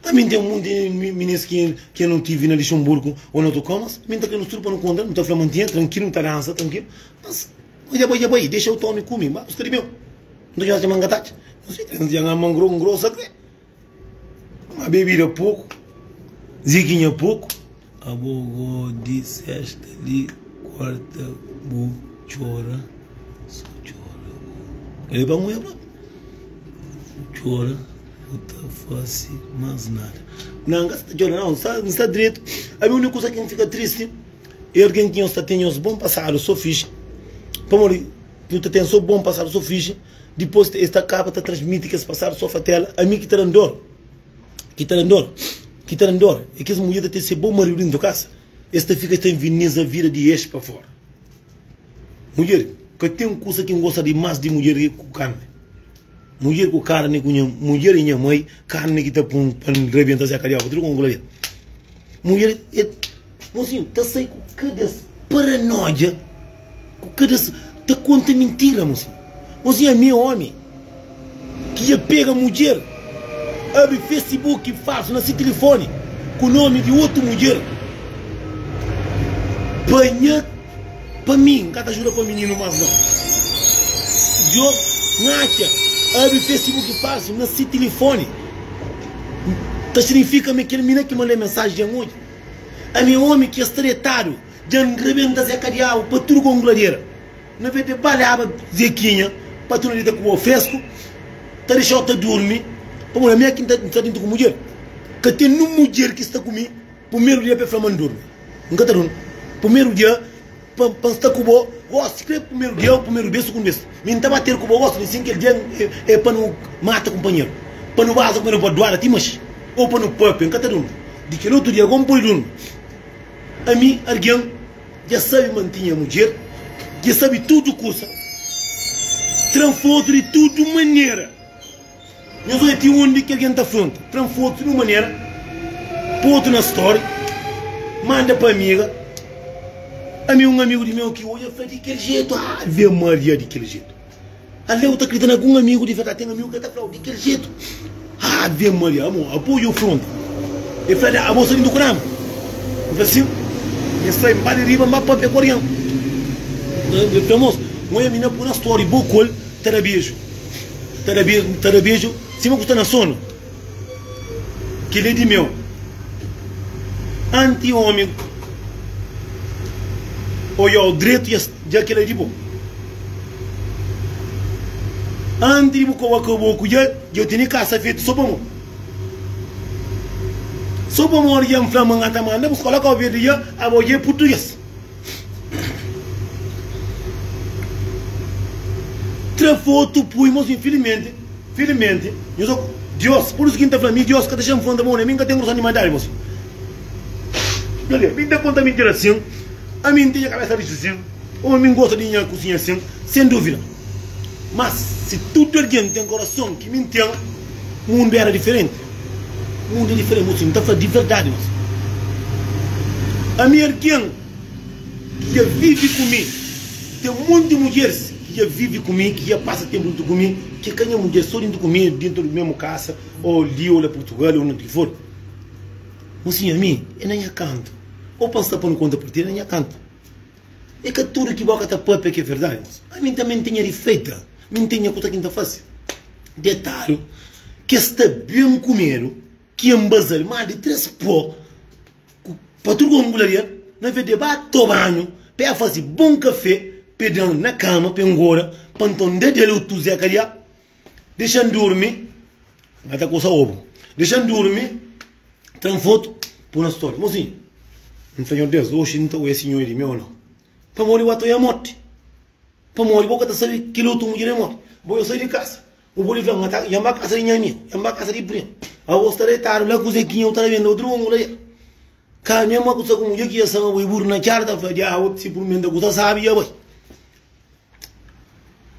Ami N ten monti minis ki ki N tivi na Lixemburgu ô na otu kau, mas mi N ta kre nos tudu pa nu konta, nu ta fla mantinha trankilu, nu ta dansa trankilu, mas. Dja bai, dja bai, dexa otu omi kume, ba buska di meu. Nta dja txoma ngatadja. Nta dja ngama ngrosa kre. Ma bebida poku, zikinha poku. Abo go di sexta li kuarta bu txora, so txora bu. El pa mulher propi. Bu txora, bu ta fase mas nada. Nan, nka sta txora nau, nsta nsta dretu. Ami uniku kusa ki nfika tristi. E algen ki nhos ta ten nhos bon pasadu so fixi, pamodi nu ta ten so bon pasadu so fixi, dipos es ta kaba ta transmiti kes pasadu so fatela, ami ki ta dan dor, ki ta dan dor, ki ta dan dor, e kes mudjer ta ten se bon maridu dintu kasa, es ta fika ta inviniza vida di ex pa fora. Mudjer, ka ten kusa ki N gosta di mas di mudjer ki ku karni. Mudjer ku karni ku nha mudjer e nha mai, karni ki ta pun pa N rebenta Zé Kadiaba, tudu ku N Mudjer e Mozinho ta sai ku kada paranoia, ku kada ta konta mintira mozinho. Mozinho ami é omi ki dja pega mudjer abri facebook falsu na si tilifoni ku nomi di otu mudjer pa nha pa mi nka ta juda pa mininu mas nau. Djo ngatxa abri facebook falsu na si tilifoni ta signifika ma kel mina ki manda mensaji dja nodja. Ami é omi ki sta detadu dja N rebenta Zé Kadiabu pa tudu kongladera. Na vez de baleaba Zequinha pa tu na dita ku bo fresku, ta dexau ta durmi, pamodi ami é ki N sta dintu ku mudjer. Ka ten nun mudjer ki sta ku mi primeru dia pa e fla ma N durmi. N ka ta durmi primeru dia. Pa pa N sta ku bo gosi, kre primeru dia ô primeru bes, sugundu bes. Mi N ta ba ter ku bo gosi, sin kel dia é pa nu mata kunpanheru, pa nu baza kunpanheru pa duada ti maxi, ô pa nu papia. N ka ta durmi di kel otu dia, gosi N pode durmi. Ami, algen dja sabe ma N tinha mudjer, dja sabe tudu kusa, tra-m fotu di tudu manera. Nhos odja ti undi ki algen ta fronta. Tra-m fotu di un manera, pô otu na story, manda pa amiga. Ami un amigu di meu ki odja fla di kel jetu, ave maria di kel jetu. Ale bu ta kridita na algun amigu di verdadi, ten amigu ki ta fla-u di kel jetu, ave maria, amo, abo odja fronta. El fla, abo sta dintu ku rama? N fla sin. El sai, N ba di riba, N ba papia ku algen. El fla, mos, N odja mina pô na story, bo ku el ta da beju. Ta da beju, ta da beju sima ku sta na sonu. Kel-li é di meu. Anti omi oiau dretu dja kel-la é di bo. Anti di bu koba kaboku dja dja tene kasa fetu so pa mo. So pamodi dja N fla ma N ka ta manda bu skola Kau Verdi dja abo dja é purtuges. Tra fotu pui mos infilimenti filimenti nhos o Dios pur isu ki N ta fla mi Dios ka ta xa-m fronta bo ne mi N ka ten grosa di maldadi mos. Nhos mi ta konta mintira sin, ami N ten nha kabesa rixu sin, ô mi N gosta di nha kusinha sin, sen duvida. Mas si tudu algen ten korason ki mi N ten, mundu era diferenti. Mundu é diferenti, mosi, N ta fla di verdadi, mosi. Ami algen ki dja vive ku mi, ten monti mudjeris ki dja vive ku mi, ki dja pasa tenpu djuntu ku mi, ki ka nha mudjer, so djuntu ku mi, dentu di mesmu kasa, ô li ô la Purtugal ô undi ki for. Mosinhu, ami é na nha kantu. Ô pa N sta pa nu konta partida é na nha kantu. É ka tudu ki boka ta papia ki é verdadi, mosi. Ami tanbe N ten nha difeita, mi N ten nha kusa ki N ta fase. Detadu, ke sta ben kumedu, ki N baza-l más di 3 pó ku pa tudu ku N bularia, na vez de ba tobanhu pa e fase bon kafé, pa e da-m na kama, pa e ngoda, pa nton N da del otu zeka dia. Dexa-m durmi, N ka ta kosa obu. Dexa-m durmi, tra-m fotu, pô na stória. Mosinhu, N fla, Nhor Deus, oxi N ta oia si nho é di mi ô nau. Pamodi bu ata oia morti. Pamodi bo ka ta sabe kel otu mudjer é morti. Bo eu sai di kasa, bu pode fla, N ta, dja N ba kasa di nha amigu, dja N ba kasa di primu. Abo sta detadu la ku Zekinha, bu ta rabenta utru omu la dja. Ka mesma kusa ku mudjer ki dja sama bo i buru na txada ta fla, Dja, otu si purmenta kusa sabi, dja bai.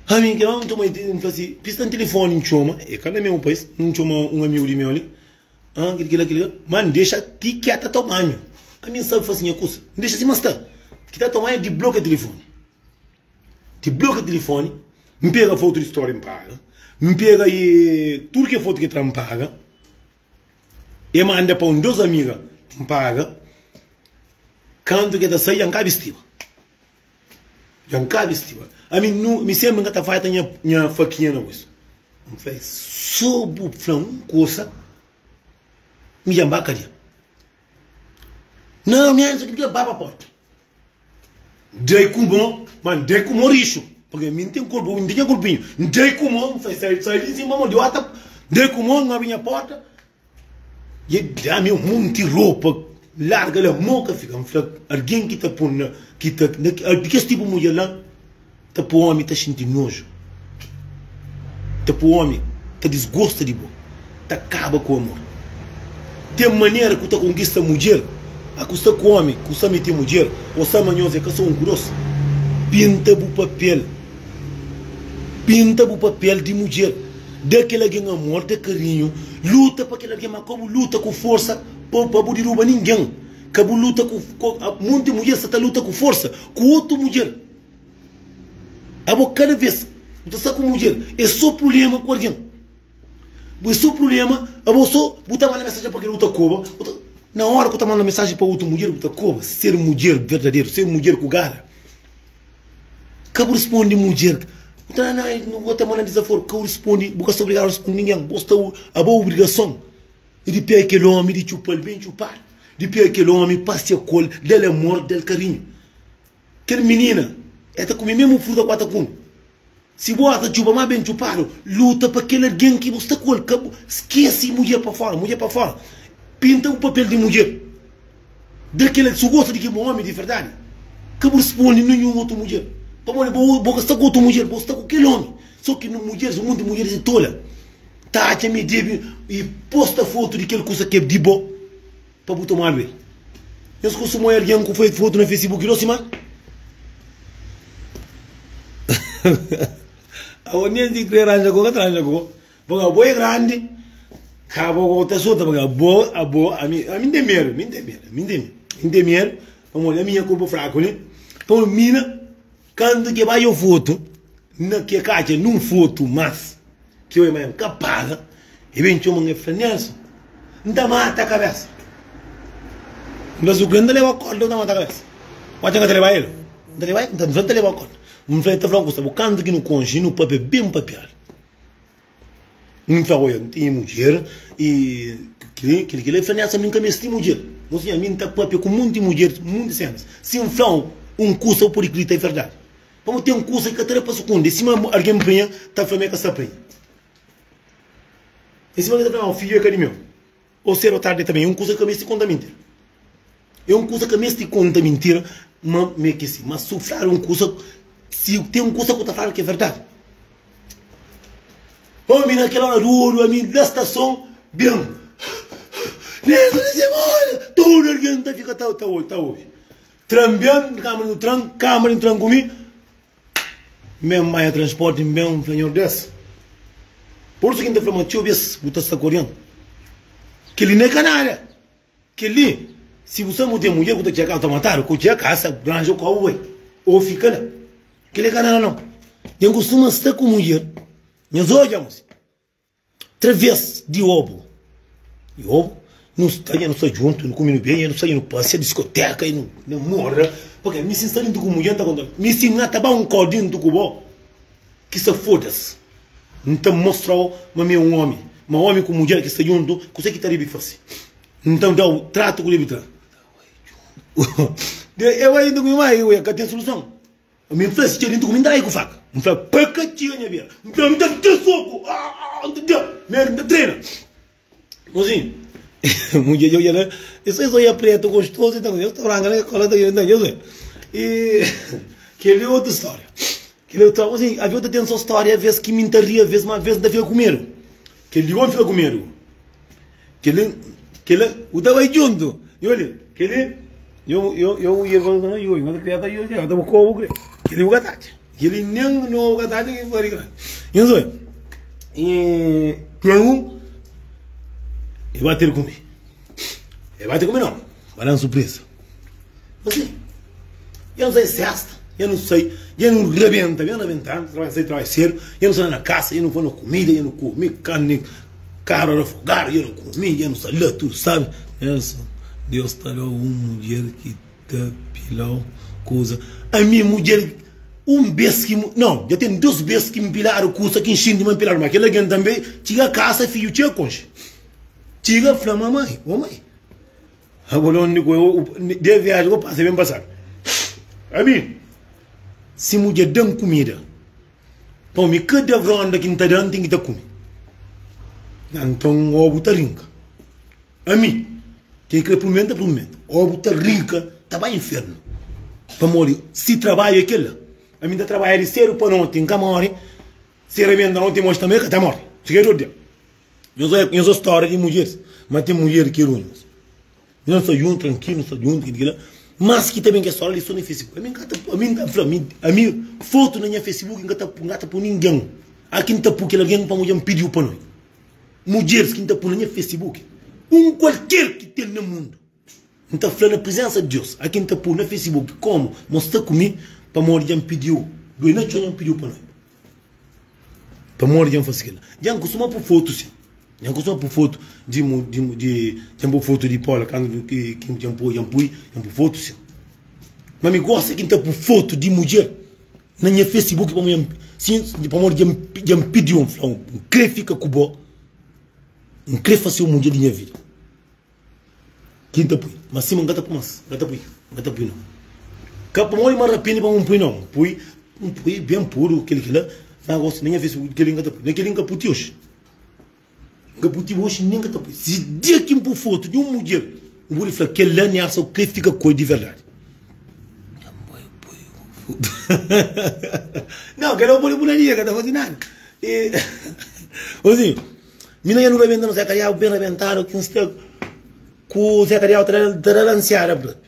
Ami kel ómi txoma N fla si, pista N tilifoni N txoma, e ka na mesmu pais, N txoma un amigu di meu li, ah kel kila kel ma N dexa ti keta tomanhu, ami N sabe fase nha kusa, N dexa sima sta, ki ta tomanhu di blokia tilifoni, di blokia tilifoni, N pega fotu di stori N paga, N pega e tudu ke fotu ke tra N paga, e manda pa un dos amiga N paga, kantu ke ta sai dja N ka bistiba. Dja N ka bistiba. Ami nu, mi senpri N ka ta fata nha, nha fakinha na busu. N fla, so bu fla un kusa, mi dja N ba kadia. Não, mi ansa ki ba pa porta. Dai ku mo, ma N dai ku mo rixu. Porque mi N ten korpu, N ten nha korpinhu. N dai ku mo, N fla, sai, sai di sima mo, di ota. Dai ku mo, N abri nha porta. Dja da-mi un monti ropa larga la mo ka fika. N fla, algen ki ta pô na, ki ta, na, di kes tipu mudjer la, ta pô omi ta xinti noju, ta pô omi ta disgosta di bo, ta kaba ku amor. Ten manera ku ta konkista mudjer, a ku sta ku omi ku sta mete mudjer, ô sta ma nhos é ka so un ku dos. Pinta bu papel. Pinta bu papel di mudjer. Da kel algen amor, da karinhu. Luta pa kel algen, má ka bu luta ku forsa pa pa bu diruba ningen. Ka bu luta ku Monti mudjer sta ta luta ku forsa ku otu mudjer. Abo kada vês bu ta sta ku mudjer é sô prubléma ku algen. Bu é sô prubléma, abo sô bu ta manda mensajen pa kel otu ta koba. Na óra ku ta manda mensajen pa otu mudjer bu ta koba. Ser mudjer verdaderu, ser mudjer ku gara. Ka bu risponde mudjer bu ta na bu ta manda dizaforu ka bu risponde bu ka sta obrigadu risponde ningen bo sta abo obrigason é di pega kel omi di txupal ben txupadu di pega kel omi pasia ku el dal amor dal karinhu kel minina el ta kume mesmu fruta ku el ta kume. Si bo ata txupa má ben txupadu, luta pa kel algen ki bu sta ku el. Ka bu skese mudjer pa fóra, mudjer pa fóra. Pinta bu papel di mudjer. Da kel, si bu gosta di kel ómi di verdadi, ka bu responde ninhun otu mudjer. Pamodi bo, bo ka sta ku otu mudjer, bo sta ku kel ómi. Sô ki mudjeris, monti mudjeris é tola, ta atxa ma e debe e posta fotu di kel kusa ki é di bo pa bu tomadu el. Nhos kustuma oia algen ku fotu na Facebook dos simana? Abo nen si kre ranja ku ka ta ranja ku bo. Porque abo é grandi, ka bo ko ta sota, porque abo, abo, ami, ami n ten medu, mi n ten medu, mi n ten medu, mi n ten medu, pamodi ami nha korpu fraku li, pamodi mina kantu ke bai yo fotu, na ke ka atxa nun fotu mas. Ki oi ma N ka paga, e ben txoma-m e fla, Nelson, N ta mata kabésa. N fla, Si bu kre N ta leba kórda, bu ta mata kabésa. Bu atxa N ka ta leba el? N ta leba el, N fla, N ta leba kórda. N fla, el ta fla-m kusa, bu kantu ki nu konxe, nu papia ben papiadu. N fla, oia, N tene mudjer i kili, kili, kili. El fla, Nelson, ami N ka meste mudjer. N fla, ami N ta papia ku monti mudjer, monti sénas. Si N fla-u un kusa, bu pode kridita, é verdadi. Pamodi ten kusa ki ka ta da pa sukundi. É sima algen prenha ta fla ma el ka sta prenha. É sima algen ta fla ma fidju é ka di meu. Ô sedu ô tardi tanbe. É un kusa ki ka meste konta mintira. É un kusa ki ka meste konta mintira ma mi é ki si. Ma si fladu un kusa, si ten un kusa ku ta fladu ki é verdadi. Omi na kel ora duru, ami la stason ben. Nelson di Simone! Tudu algen ta fika ta ta obi. Tran ben, kama nu tran, kama nu tran ku mi. N ben manha transporti, N ben fla Nhordes. Pur isu ki N ta fla ma txeu bes bu ta sta ku algen. Kel-li na é ka nada. Kel-li, si bu sabe ma bu ten mudjer ku ta txega kasa, bu ta matadu. Ku txega kasa, ranja un kobu bai. Ô fika la. Kel-li é ka nada nau. Dja N kustuma sta ku mudjer. Nhos odja, mosi. Traves di obu di obu nu sta dja nu sta djuntu nu kume nu bebe nu sai nu pasia diskoteka i nu namora pabia mi si N sta dintu ku mudjer N ta konta mi si N ata ba un kau dintu ku bo ki sta fodas N ta mostrau ma mi é un omi ma omi ku mudjer ki sta djuntu kuse ki ta debe fase N ta dau tratu ku debe tra e bai dintu ku mi ma e ka ten suluson. Mi N fla si txeu dentu ku mi N ta kai ku faka N fla pa ka txiga nha bera N fla N ta da soku aah N ta da Medu N ta trena Mozinhu Mudjer dja odja la Es es odja pretu gostozu ta Es ta branka na kola ta Nhos oi E kel li é otu stória Kel li é otu stória Mozinhu avi ta ten so stória aves ki mi N ta ri aves ma aves N ta fika ku medu Kel li gomi fika ku medu. Kel-li, kel-la, bu ta bai djuntu. I oli, kel-li, yo, yo, yo mudjer fala ma yo, ma ta kria ta yo, ta bu kobu kre. Kel-li bu ka ta atxa. Kel-li nen no bu ka ta atxa ki fari kla. Nhos oi, e ten un, e ba ter ku mi. E ba ter ku mi no, ba dan surpresa. Mas, eu não sei sexta, eu não sei, eu não rebenta, eu não rebenta, trabalho cedo, trabalho cedo, eu não sei na casa, eu não vou na comida, eu não comi carne, carro refogado, eu não comi, eu não sei lá, tudo sabe. Nelson, Deus ta dau um mulher que ta pilau coisa. A mim mulher, um bes que, não, já tem dois bes que me pilaram coisa que enchendo me pilaram, mas aquele alguém também, chega a casa, filho, chega conche. Chega, fala, mamãe, ô mãe. Abo undi ku eu de viaji ku pasa ben pasadu. Ami si mudjer dan kumida pa mi kada ronda ki N ta da N ten ki ta kume. Nton obu ta rinka. Ami ken kre purmenta purmenta. Obu ta rinka ta bai infernu. Pamodi si trabadju é kela. Ami N ta trabadja di sedu pa noti N ka mori. Si rebenta noti moxi tanbe ka ta mori. Si ka é dor di. Nhos oia nhos stória di mudjeris, ma ten mudjer ki é runhu. Nhos sta djuntu, trankilu, nhos sta djuntu, kel kila. Mas ki ta ben kes stória li so na Facebook. Ami N ka ta, ami N ta fla, ami, ami fotu na nha Facebook N ka ta, N ka ta pui ningen. A ki N ta pui kel algen pamodi dja N pidiu pa noi. Mudjeris ki N ta pui na nha Facebook, un kualker ki ten na mundu. N ta fla na prizensa di Deus, a ki N ta pui na Facebook komu ma sta ku mi, pamodi dja N pidiu, doi na txon dja N pidiu pa noi. Pamodi dja N fase kel-la. Dja N kustuma pui fotu sin. Dja N kustuma pui fotu di mu di di dja N pui fotu di Paula kantu ki ki dja N pui dja N pui dja N pui fotu sin. Ma mi gosta ki N ta pui fotu di mudjer na nha Facebook pamodi dja N sin pamodi dja N dja N pidiu N fla N kre fika ku bo N kre fase un mudjer di nha vida. Ki N ta pui. Ma sima N ka ta pui mas. N ka ta pui. N ka ta pui nau. Ka pamodi ma rapende pa N pui nau. N pui, N pui ben pudu kel ki la. Ma gosi na nha Facebook kel li N ka ta pui. Na kel li N ka pui ti oxi. N ka pui ti oxi nen N ka ta pui. Si dia ki N pui fotu di un mudjer, N pudi fla kel la Nelson kre fika ku el di verdadi. Nau, kel la bu pudi pui na dia, ka ta fasi nada. E, osi. Mi na nha nu rabenta no Zé Kadiau ben rabentadu ki N sta ku Zé Kadiau ta da lansiada propi.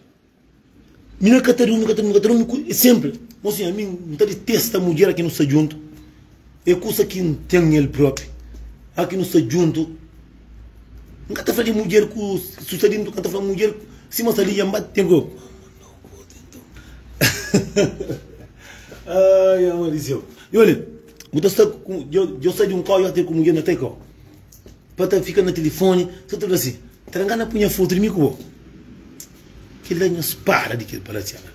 Mi na ka ta durmi, ka ta durmi, ka ta durmi ku sempri. Mosinha, ami N ta ditesta mudjer ki nu sta djuntu. É kusa ki N ten el propi. A ki nu sta djuntu. N ka ta fla di mudjer ku su sta dintu, ka ta fla mudjer sima sta li dja N ba ten ku. Ai, ama di seu. E olha, bu ta sta ku, djo sai di un kau, djo ta ku mudjer na te kau. Pa ta fika na telefoni, sa ta fla si, ta da ngana punha fotu di mi ku bo. Kel la nhos para di kel palasiada.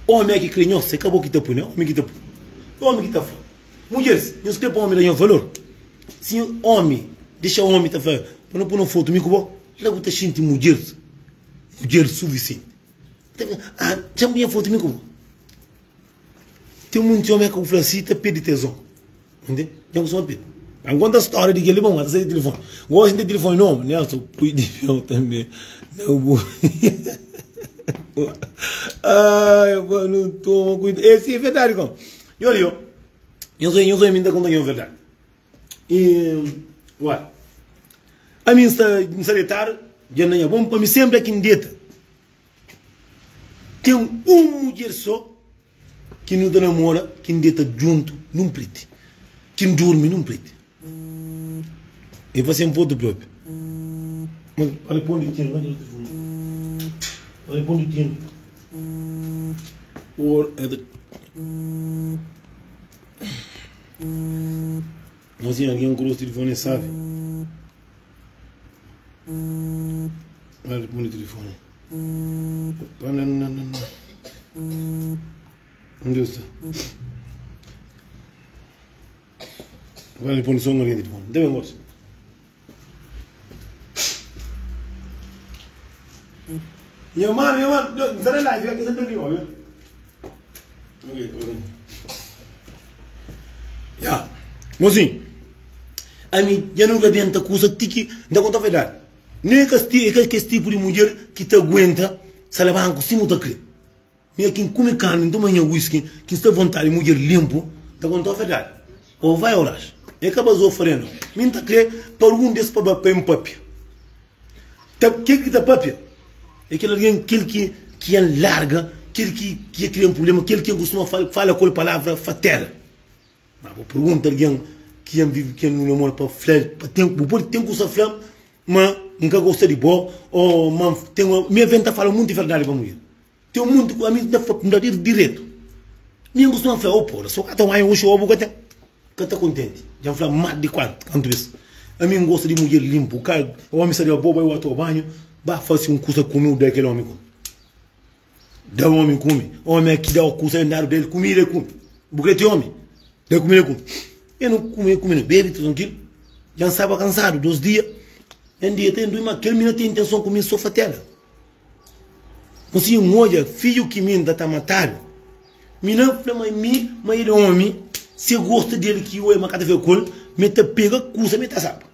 Omi é ki kre nhos, é ka bo ki ta pui, ne? Omi ki ta pui. Omi ki ta fla. Mudjeris, nhos kre pa omi da nhos valor? Si omi dexa omi ta fla, pa no pui na fotu mi ku bo, la bu ta xinti mudjeris, mudjeris sufisienti. Ah, dja-m punha fotu mi ku bo. Ten munti omi ka bu fla si ta perde tezon. Ntende? Dja bu suma perde. N konta storia di kel-li, bon, ta sai di tilifoni. Gosi n ten tilifoni nobu, Nelson pui di meu tanbe na bu. Ai, pa nu toma kuidadu. E si é verdadi kon. Nhos li, nhos oi, nhos oi mi n ta konta nhos verdadi. E, uai, ami n sta, n sta detadu. Dja na nha bon pa mi senpri é ki N deta. Ten un mudjer so ki nu ta namora ki N deta djuntu nun preti, ki N durmi nun preti. E fase un fotu propi. Ma riponde tinu, ma riponde tinu. Or, Mozinho, algen ku rostu di fone sabe. Vai responde telefone. Opa, não, não, não, não. Onde eu estou? Vai responde só um alguém telefone. Deve moço. Nha mano, nha mano, está na live, aqui está ali, olha. Ok, ok. Ya. Mozinho, ami dja nu rabenta kusa ti ki N ta konta verdadi. Nen ka é ka kes tipu di mudjer ki ta aguenta salabanku sima u ta kre. Mi é ki N kume karni, N toma nha whisky, ki N sta vontadi mudjer linpu, N ta konta verdadi. Ô vai ô raxa. É ka bazoa faria nau. Mi N ta kre pa algun des pa ba pa N papia. Ta kel ki ta papia é kel algen kel ki ki N larga, kel ki ki kria un prubléma, kel ki N kustuma fala ku el palavra fatela. Ma bu pergunta algen ki N vive ki N namora pa fla pa ten bu pode ten kusa fla-m ma N ka gosta di bo ô ma N ten mi avê N ta fala munti verdadi pa mudjer. Ten munti ku ami N ta fla N ta di diretu. Mi N kustuma fla ô pora so ka ta wanha oxi ô bu ka ten ka ta kontenti. Dja N fla más di kuantu kantu bes. Ami N gosta di mudjer linpu ka omi sta di bo bai otu banhu ba fase un kusa kume u da kel omi kume. Da omi kume. Omi é ki da kusa é dadu del kumida é kume. Bu kre ti omi? Da kumida é kume. E nu kume, kume nu bebe trankilu. Dja N staba kansadu dos dia. N dia ta ma kel mina ten intenson ku mi so fatela. N si N odja fidju ki mi N ta ta matadu. Mina fla ma mi ma el é omi se gosta del ki oja ma ka ta fika ku el mi ta pega kusa mi ta sapa.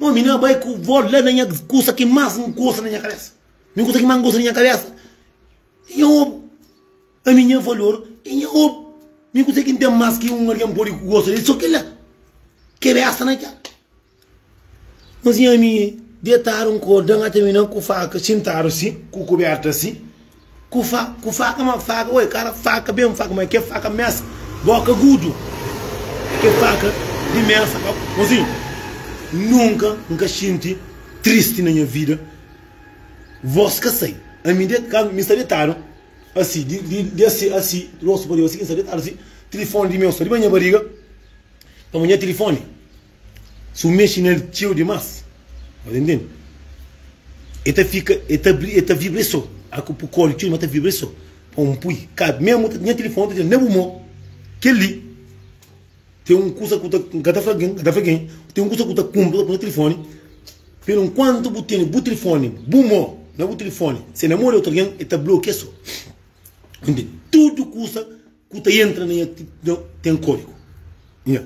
Ma mina bai ku vol la na nha kusa ki mas N gosta na nha kabesa. Mi kusa ki mas N gosta na nha kabesa é nha obu. Ami nha valor é nha obu. Mi kusa ki N ten mas ki un algen pode gosta del so kila. Kebesa na txada. Mas nha ami detadu un korda nga termina ku faka sintadu si ku kuberta si ku fa ku faka ma faka oi kara faka ben faka ma ke faka mesa boka gudu ke faka di mesa mozinho nunka nka xinti tristi na nha vida vos ka sai ami de mi sta detadu asi di di asi asi rostu pa riba si ki sta detadu si tilifoni di meu sta riba nha bariga pamo nha tilifoni Si bu mexe nel txeu dimas, bu ta intende? E ta fika, e ta e ta vibra e so. A ku kori txeu dimas ta vibra e so. Pa un pui ka mesmu nha tilifoni ta dja na bu mo. Kel li ten un kusa ku ta N ka ta fla algen, N ka ta fla algen, ten un kusa ku ta kunpra ta pui na tilifoni, pero nkuantu bu tene bu tilifoni bu mo na bu tilifoni, se na mo di otu algen e ta blokia so. Intende? Tudu kusa Ku ta entra na nha ten kódigu nha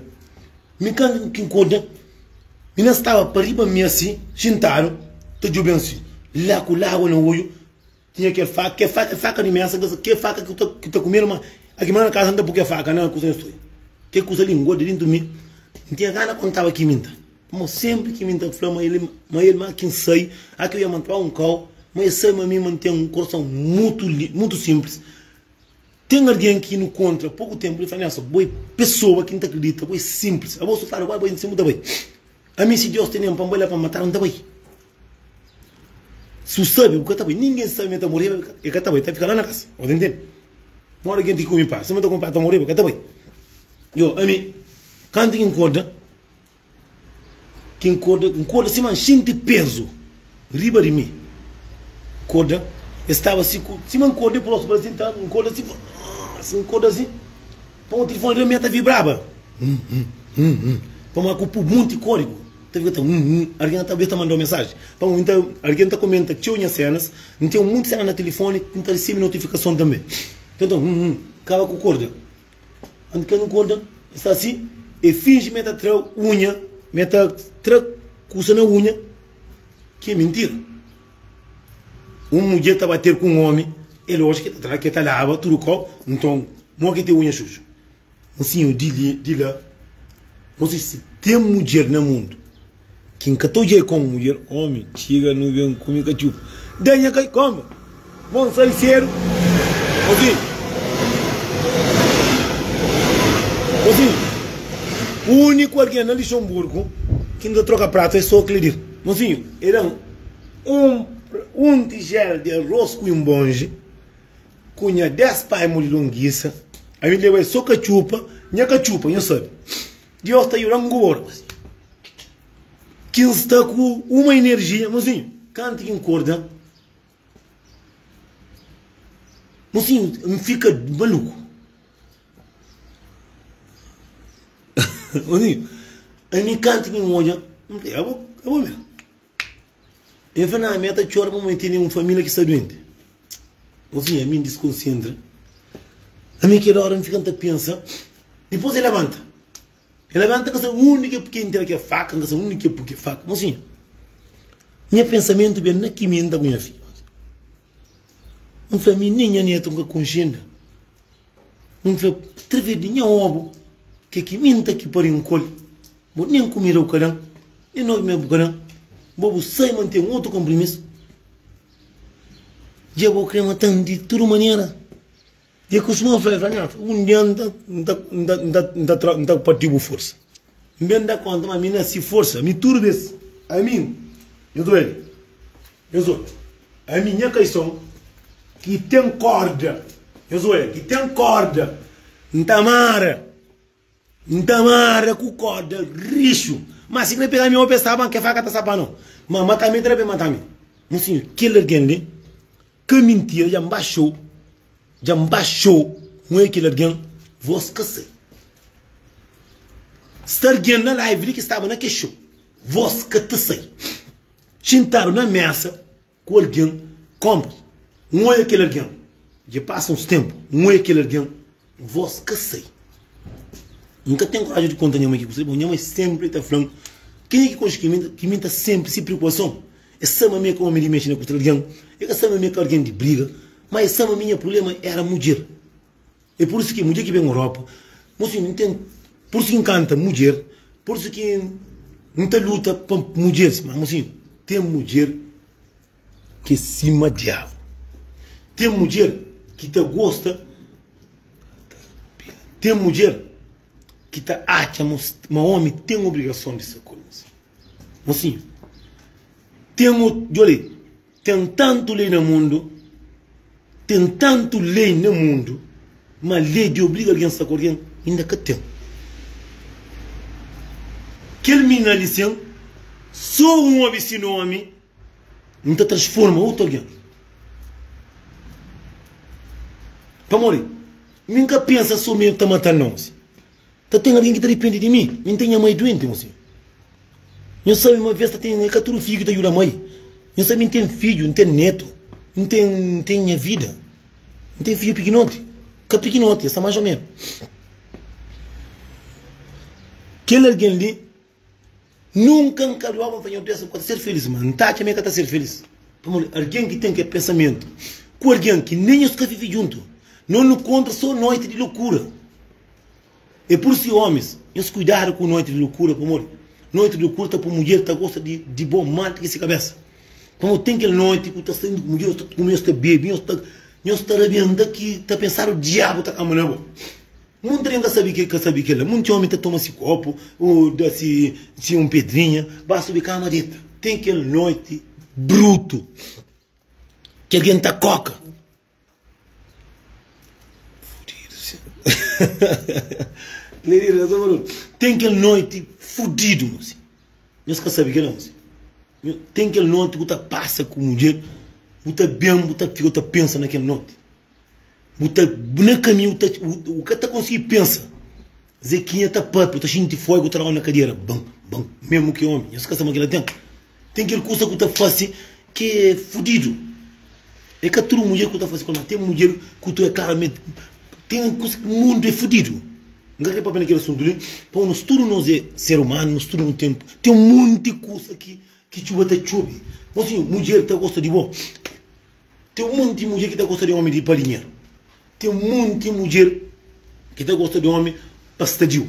Mi kantu ki N korda mi na staba pa riba mi asi xintadu ta djobe-m si la ku lágua na odju tinha kel faka kel faka é faka di mésa kel faka ki ta ki ta kumedu ma aki ma na kasa N ta pui kel faka na kusa nha kel kusa li N gorda dintu mi N tinha gana kontaba ki mi N ta pamodi sénpri ki mi N ta fla ma el ma el ma ki N sai aki eu ia ma un kau ma el sai ma mi ma N ten un korason mutu mutu sinplis. Ten algen ki nu kontra poku tenpu li fla, Nelson, bo é pesoa ki N ta kridita, bo é sinplis. Abo su fladu, bai, bai, N ta bai. Ami si Deus tene-m pa N bai la pa N matadu, N ta bai. Si bu sabe, bu ka ta bai. Ningen sabe ma el ta moreba, el ka ta bai, el ta fika la na kasa. Bu ta intende? Mora algen ti kume pa, sima ta kume pa, ta moreba, el ka ta bai. Yo, ami, kantu ki N korda, Ki N korda, N korda sima N xinti pezu riba di mi. Korda, es staba si ku, sima N korda di prósimu, parse ta, N korda si, si N korda si, pamodi tilifoni riba mi ta vibraba, hum hum hum hum, pamodi ku pu monti kódigu, ta fika ta hum hum, algen talvez ta mandau mensaji, pamodi N ta, algen ta komenta txeu nha sénas, N ten monti séna na tilifoni ki N ta resebe notifikason tanbe, ta hum hum, kaba ku korda. Anti ka nu konta, e sta si, e finji ma e ta tra unha, ma e ta tra kusa na unha, ki é mintira. Un mudjer ta bater ku un omi, é lójiku ki ta tra, ki ta laba tudu kau, nton mo ki ten unha xuxu? Nsinhu di li, di la, mo si ten mudjer na mundu. Ki N ka ta odja-i komu mudjer. Omi txiga nu ben kume katxupa. Da nha kai koma. Bon sai sedu. Mozinhu. Mozinhu. Uniku algen na Lixonburgu ki N ta troka pratu é so Kledir. Mozinhu, e da-m un un tijela di aros ku inbonji ku nha 10 paimu di longisa. Ami N leba-i so katxupa, nha katxupa, nho sabe. Deus ta juda-m ku bo. Ki N sta ku uma inerjia. Mozinhu, kantu ki N korda, mozinhu, N fika maluku. Mozinhu, ami kantu ki N odja, N fla, abo, abo mesmu. El fla, Nah, mi ta txora pamodi N tene un família ki sta duenti. Mozinhu, ami N diskonsentra. Ami kel óra N fika N ta pensa. Dipôs el labanta. El labanta, N ka sabe undi ki el entra kel faka, N ka sabe undi ki el pui kel faka. Mozinhu, nha pensamentu ben na ki mi N ta ku nha fidju. N fla, mi nen nha netu N ka konxe inda. N fla, traves di nha obu, ke ki mi N ta ki pari N kol. Bo nen kumida bu ka da-m, nen novi mes bu ka da-m. Bo bu sai ma N ten otu konprimisu. Dja bo kre mata-m di tudu manera. Dja kustuma fla, el fla, Nha, un dia N ta, N ta, N ta, N ta, N ta tra, N ta parti bu forsa. N ben da konta ma mi na si forsa, mi tudu bes, ami, nhos obi, nhos obi, ami nha kaison ki ten korda, nhos obi, ki ten korda, N ta mara. N ta mara ku korda rixu. Ma si kre pega mi ô pesa ban ke faka ta sapa no. Ma mata mi tra ben mata mi. Mon sinhor, kel algen li ka mintira dja N baxou, dja N baxou un e kel algen vos ka sai. Sta algen na live li ki staba na ke xou, vos ka ta sai. Xintadu na mesa ku algen konpra N oia kel algen Dja pasa uns tenpu N oia kel algen Vos ka sai N ka ten koraji di konta nha mai ki kusa li Nha mai senpri ta fla-m Kenha ki konxe ki mi Ki mi ta senpri si priokupason E sabe ma mi é ka omi di mexe na kusa di algen E ka sabe ma mi é ka algen di briga Ma e sabe ma mi nha prubléma éra mudjer É pur isu ki mudjer ki ben Europa, mosinhu N ten, pur isu ki N kanta mudjer, pur isu ki N ta luta pa mudjeris, ma mosinhu ten mudjer ki é sima diabu, ten mudjer ki ta gosta, ten mudjer ki ta atxa ma omi ten obrigason di sta ku el, mosinhu ten, djobe. Ten tantu lei na mundu, ten tantu lei na mundu, ma lei di obriga algen sta ku algen inda ka ten. Kel minina li sin, so un obi si nomi, N ta transforma otu algen. Pamodi mi N ka pensa so mi ta mata-l nau. Ta ten algen ki ta dipende di mi. Mi N ten nha mai duenti, mosinhu. Nho sabe ma ves ta ten, é ka tudu fidju ki ta djuda mai. Nho sabe mi N ten fidju, N ten netu, N ten, N ten nha vida. N ten fidju pikinoti, ka pikinoti, es sta más o menu. Kel algen li, nunka N ka djoba, N fla, Nho Deus, bu ka ta ser felis, ma N ta atxa ma el ka ta ser felis. Pamodi algen ki ten kel pensamentu ku algen ki nen nhos ka vive djuntu, no nu kontra so noiti di lokura. É pur si omis, nhos kuidadu ku noiti di lukura, pamodi noiti di lukura ta pui mudjer ta gosta di di bo mal di ki se kabesa. Pamodi ten kel noiti ku ta sta ku mudjer, nhos ta kume, nhos ta bebe, nhos ta nhos ta rabenta ki ta pensadu diabu ta kamba na bo. Munti algen ka sabi ke ka sabi kela. Munti omi ta toma si kopu, o da si si un pedrinha, ba subi kama deta. Ten kel noiti brutu ki algen ta koka. Ten kel noiti fudidu mosi. Nhos ka sabe kela mosi. Ten kel noti ku ta pasa ku mudjer, bu ta ben, bu ta fika, bu ta pensa na kel noti. Bu ta na kaminhu, bu ta bu ka ta konsigi pensa. Zequinha ta papia, bu ta xinti fogu ta dau na kadera, ban, ban, mesmu ki omi. Nhos ka sabe ma kila ten. Ten kel kusa ku ta fase ki é fudidu. É ka tudu mudjer ku ta fase kol, ma ten mudjer ku ta klaramenti ten kusa ki mundu é fudidu. N ka kre papia na kel asuntu li, pamo nos tudu nos é ser umanu, nos tudu nu ten ten un monti kusa ki ki txuba ta txobe. Mosinhu, mudjer ta gosta di bo. Ten un monti mudjer ki ta gosta di omi di pa dinheru. Ten un monti mudjer ki ta gosta di omi pa stadiu.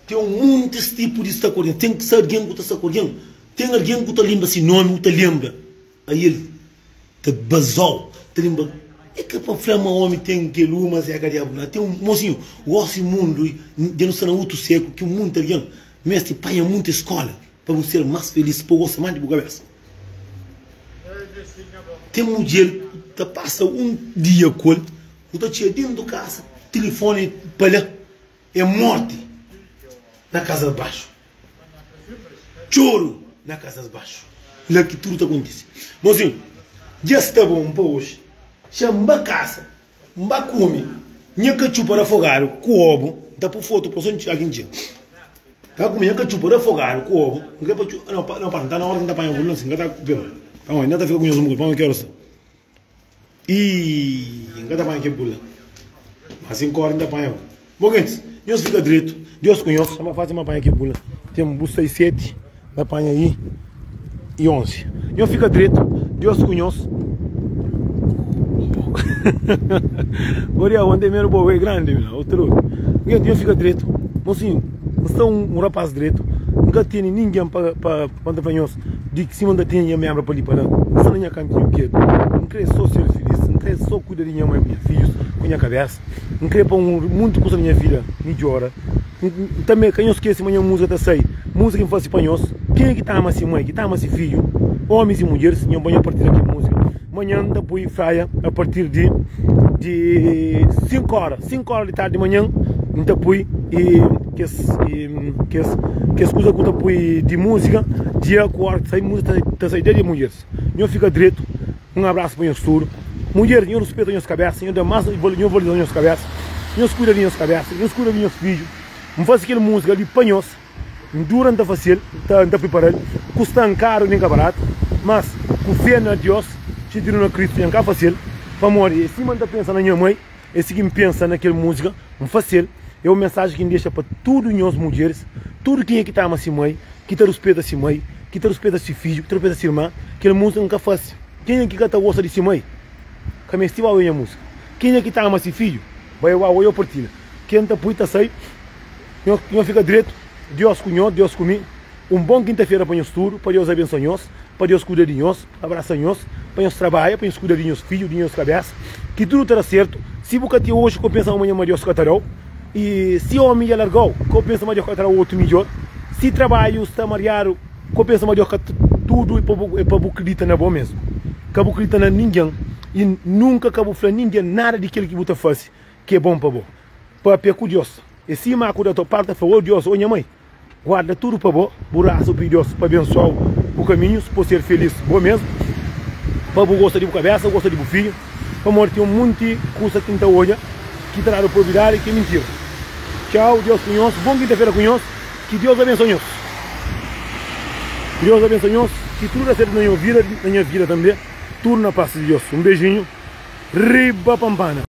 Ten un montis tipu di sta ku algen. Ten ki sta algen ku ta sta ku algen. Ten algen ku ta lenbra si nomi, ku ta lenbra ael ta bazau, ta lenbra. É ka pa fla ma omi ten kel uma zé ka diabu na. Ten un mosinhu, gosi mundu dja nu sta na utu sekulu ki munti algen mesti panha munti skola pa bu ser mas felis, pa bu gosta mas di bu kabesa. Ten mudjer ku ta pasa un dia ku el, ku ta txiga dentu kasa, tilifoni pa la. É morti na kazas baxu, txoru na kazas baxu, la ki tudu ta kontise. Mozinhu, dja sta bon pa oji. Xa N ba kasa, N ba kume nha katxupa rafogadu ku obu. N ta pui fotu pa so algen txega. N ba kume nha katxupa rafogadu ku obu. N kre pa txu, no, pa, no, pa, N ta na ora ki N ta panha bulu, N ka ta pega. Pamodi N ta fika ku nhos un bokadu, pamodi ki ora sta. Ii, N ka ta panha kel bula. Má si N kóre, N ta panha. Bon, gentis, nhos fika dretu. Deus ku nhos. Má fásil ma panha kel bula. Ten bu sai seti, N ta panha i i onzi. Nhos fika dretu. Deus ku nhos. Goria, ontem mesmo bo é grande, meu. Outro. Gente, nhos fika dretu. Mocinho, N sta un, un rapaz dretu. N ka tene ninguém pa pa pa N ta fla nhos. Di ki sima N ta tinha nha membra pa li pa la, N sta na nha kantinhu ketu. N kre so ser filis, N kre so kuida di nha mai ku nha fidjus, ku nha kabesa. N kre pa un monti kusa na nha vida midjora. N tanbe, ka nhos skese ma nha múzika ta sai, múzika ki N fase pa nhos. Kenha ki ta ama si mai, ki ta ama si fidju, omis i mudjeris, nho ba nho partilha kel múzika. Manhan N ta pui fraia a partir di di 5 ora, 5 ora di tardi di manhan N ta pui i kes i kes kes kuza ku ta pui di múzika dia ku ora ki ta sai múzika ta sai dia di mudjeris. Nho fika dretu, un abrasu pa nhos tudu. Mudjeris nho ruspeta nhos kabesa, nho da mas nho valoriza nhos kabesa, nhos kuida di nhos kabesa, nhos kuida di nhos fidju. N fasi kel múzika li pa nhos. N dura N ta fase-l, N ta pripara-l, kusta-m karu nen ka baratu, mas ku fé na Diós, xintidu na Kristu, nha N ka fase-l, pamodi é sima N ta pensa na nha mai, é si ki N pensa na kel múzika, N fase-l. É un mensaji ki N dexa pa tudu nhos mudjeris, tudu kenha ki ta ama si mai, ki ta ruspeta si mai, ki ta ruspeta si fidju, ki ta ruspeta si irma, kel múzika N ka fase. Kenha ki ka ta gosta di si mai, ka meste ba obi nha múzika. Kenha ki ta ama si fidju, bai ba obi ô partilha. Ken ta pui ta sai. Nho, nho fika dretu, Dios ku nho, Dios ku mi. Un bon kinta-fera pa nhos tudu, pa Dios abensua nhos, pa Dios kuida di nhos, abrasa nhos, pa nhos trabadja, pa nhos kuida di nhos fidju, di nhos kabesa, ki tudu ta da sertu. Si bu ka ten oji, ka bu pensa ma manhan ma Dios ka ta da-u. I si omi dja larga-u, ka bu pensa ma Dios ka ta da-u otu midjor. Si trabadju sta mariadu, ka bu pensa ma Dios ka ta. Tudu é pa bu kridita na bo mesmu. Ka bu kridita na ningen i nunka ka bu fla ningen nada di kel ki bu ta fase ki é bon pa bo. Papia ku Dios. É sima ku da to parti ta fla, Ô Dios, ô nha mai, guarda tudu pa bo, bu rasa, bu pidi Dios pa abensoa-u bu kaminhus, pa bu ser felis bo mesmu, pa bu gosta di bu kabesa, gosta di bu fidju, pamodi ten munti kusa ki N ta odja ki ta dadu probidadi ki é mintira. Txau, Dios ku nhos, bon kinta-fera ku nhos, ki Dios abensoa nhos. Ki Dios abensoa nhos, ki tudu da sertu na nho vida, na nha vida tanbe, tudu na pas di Dios. Un bejinhu, riba panpana.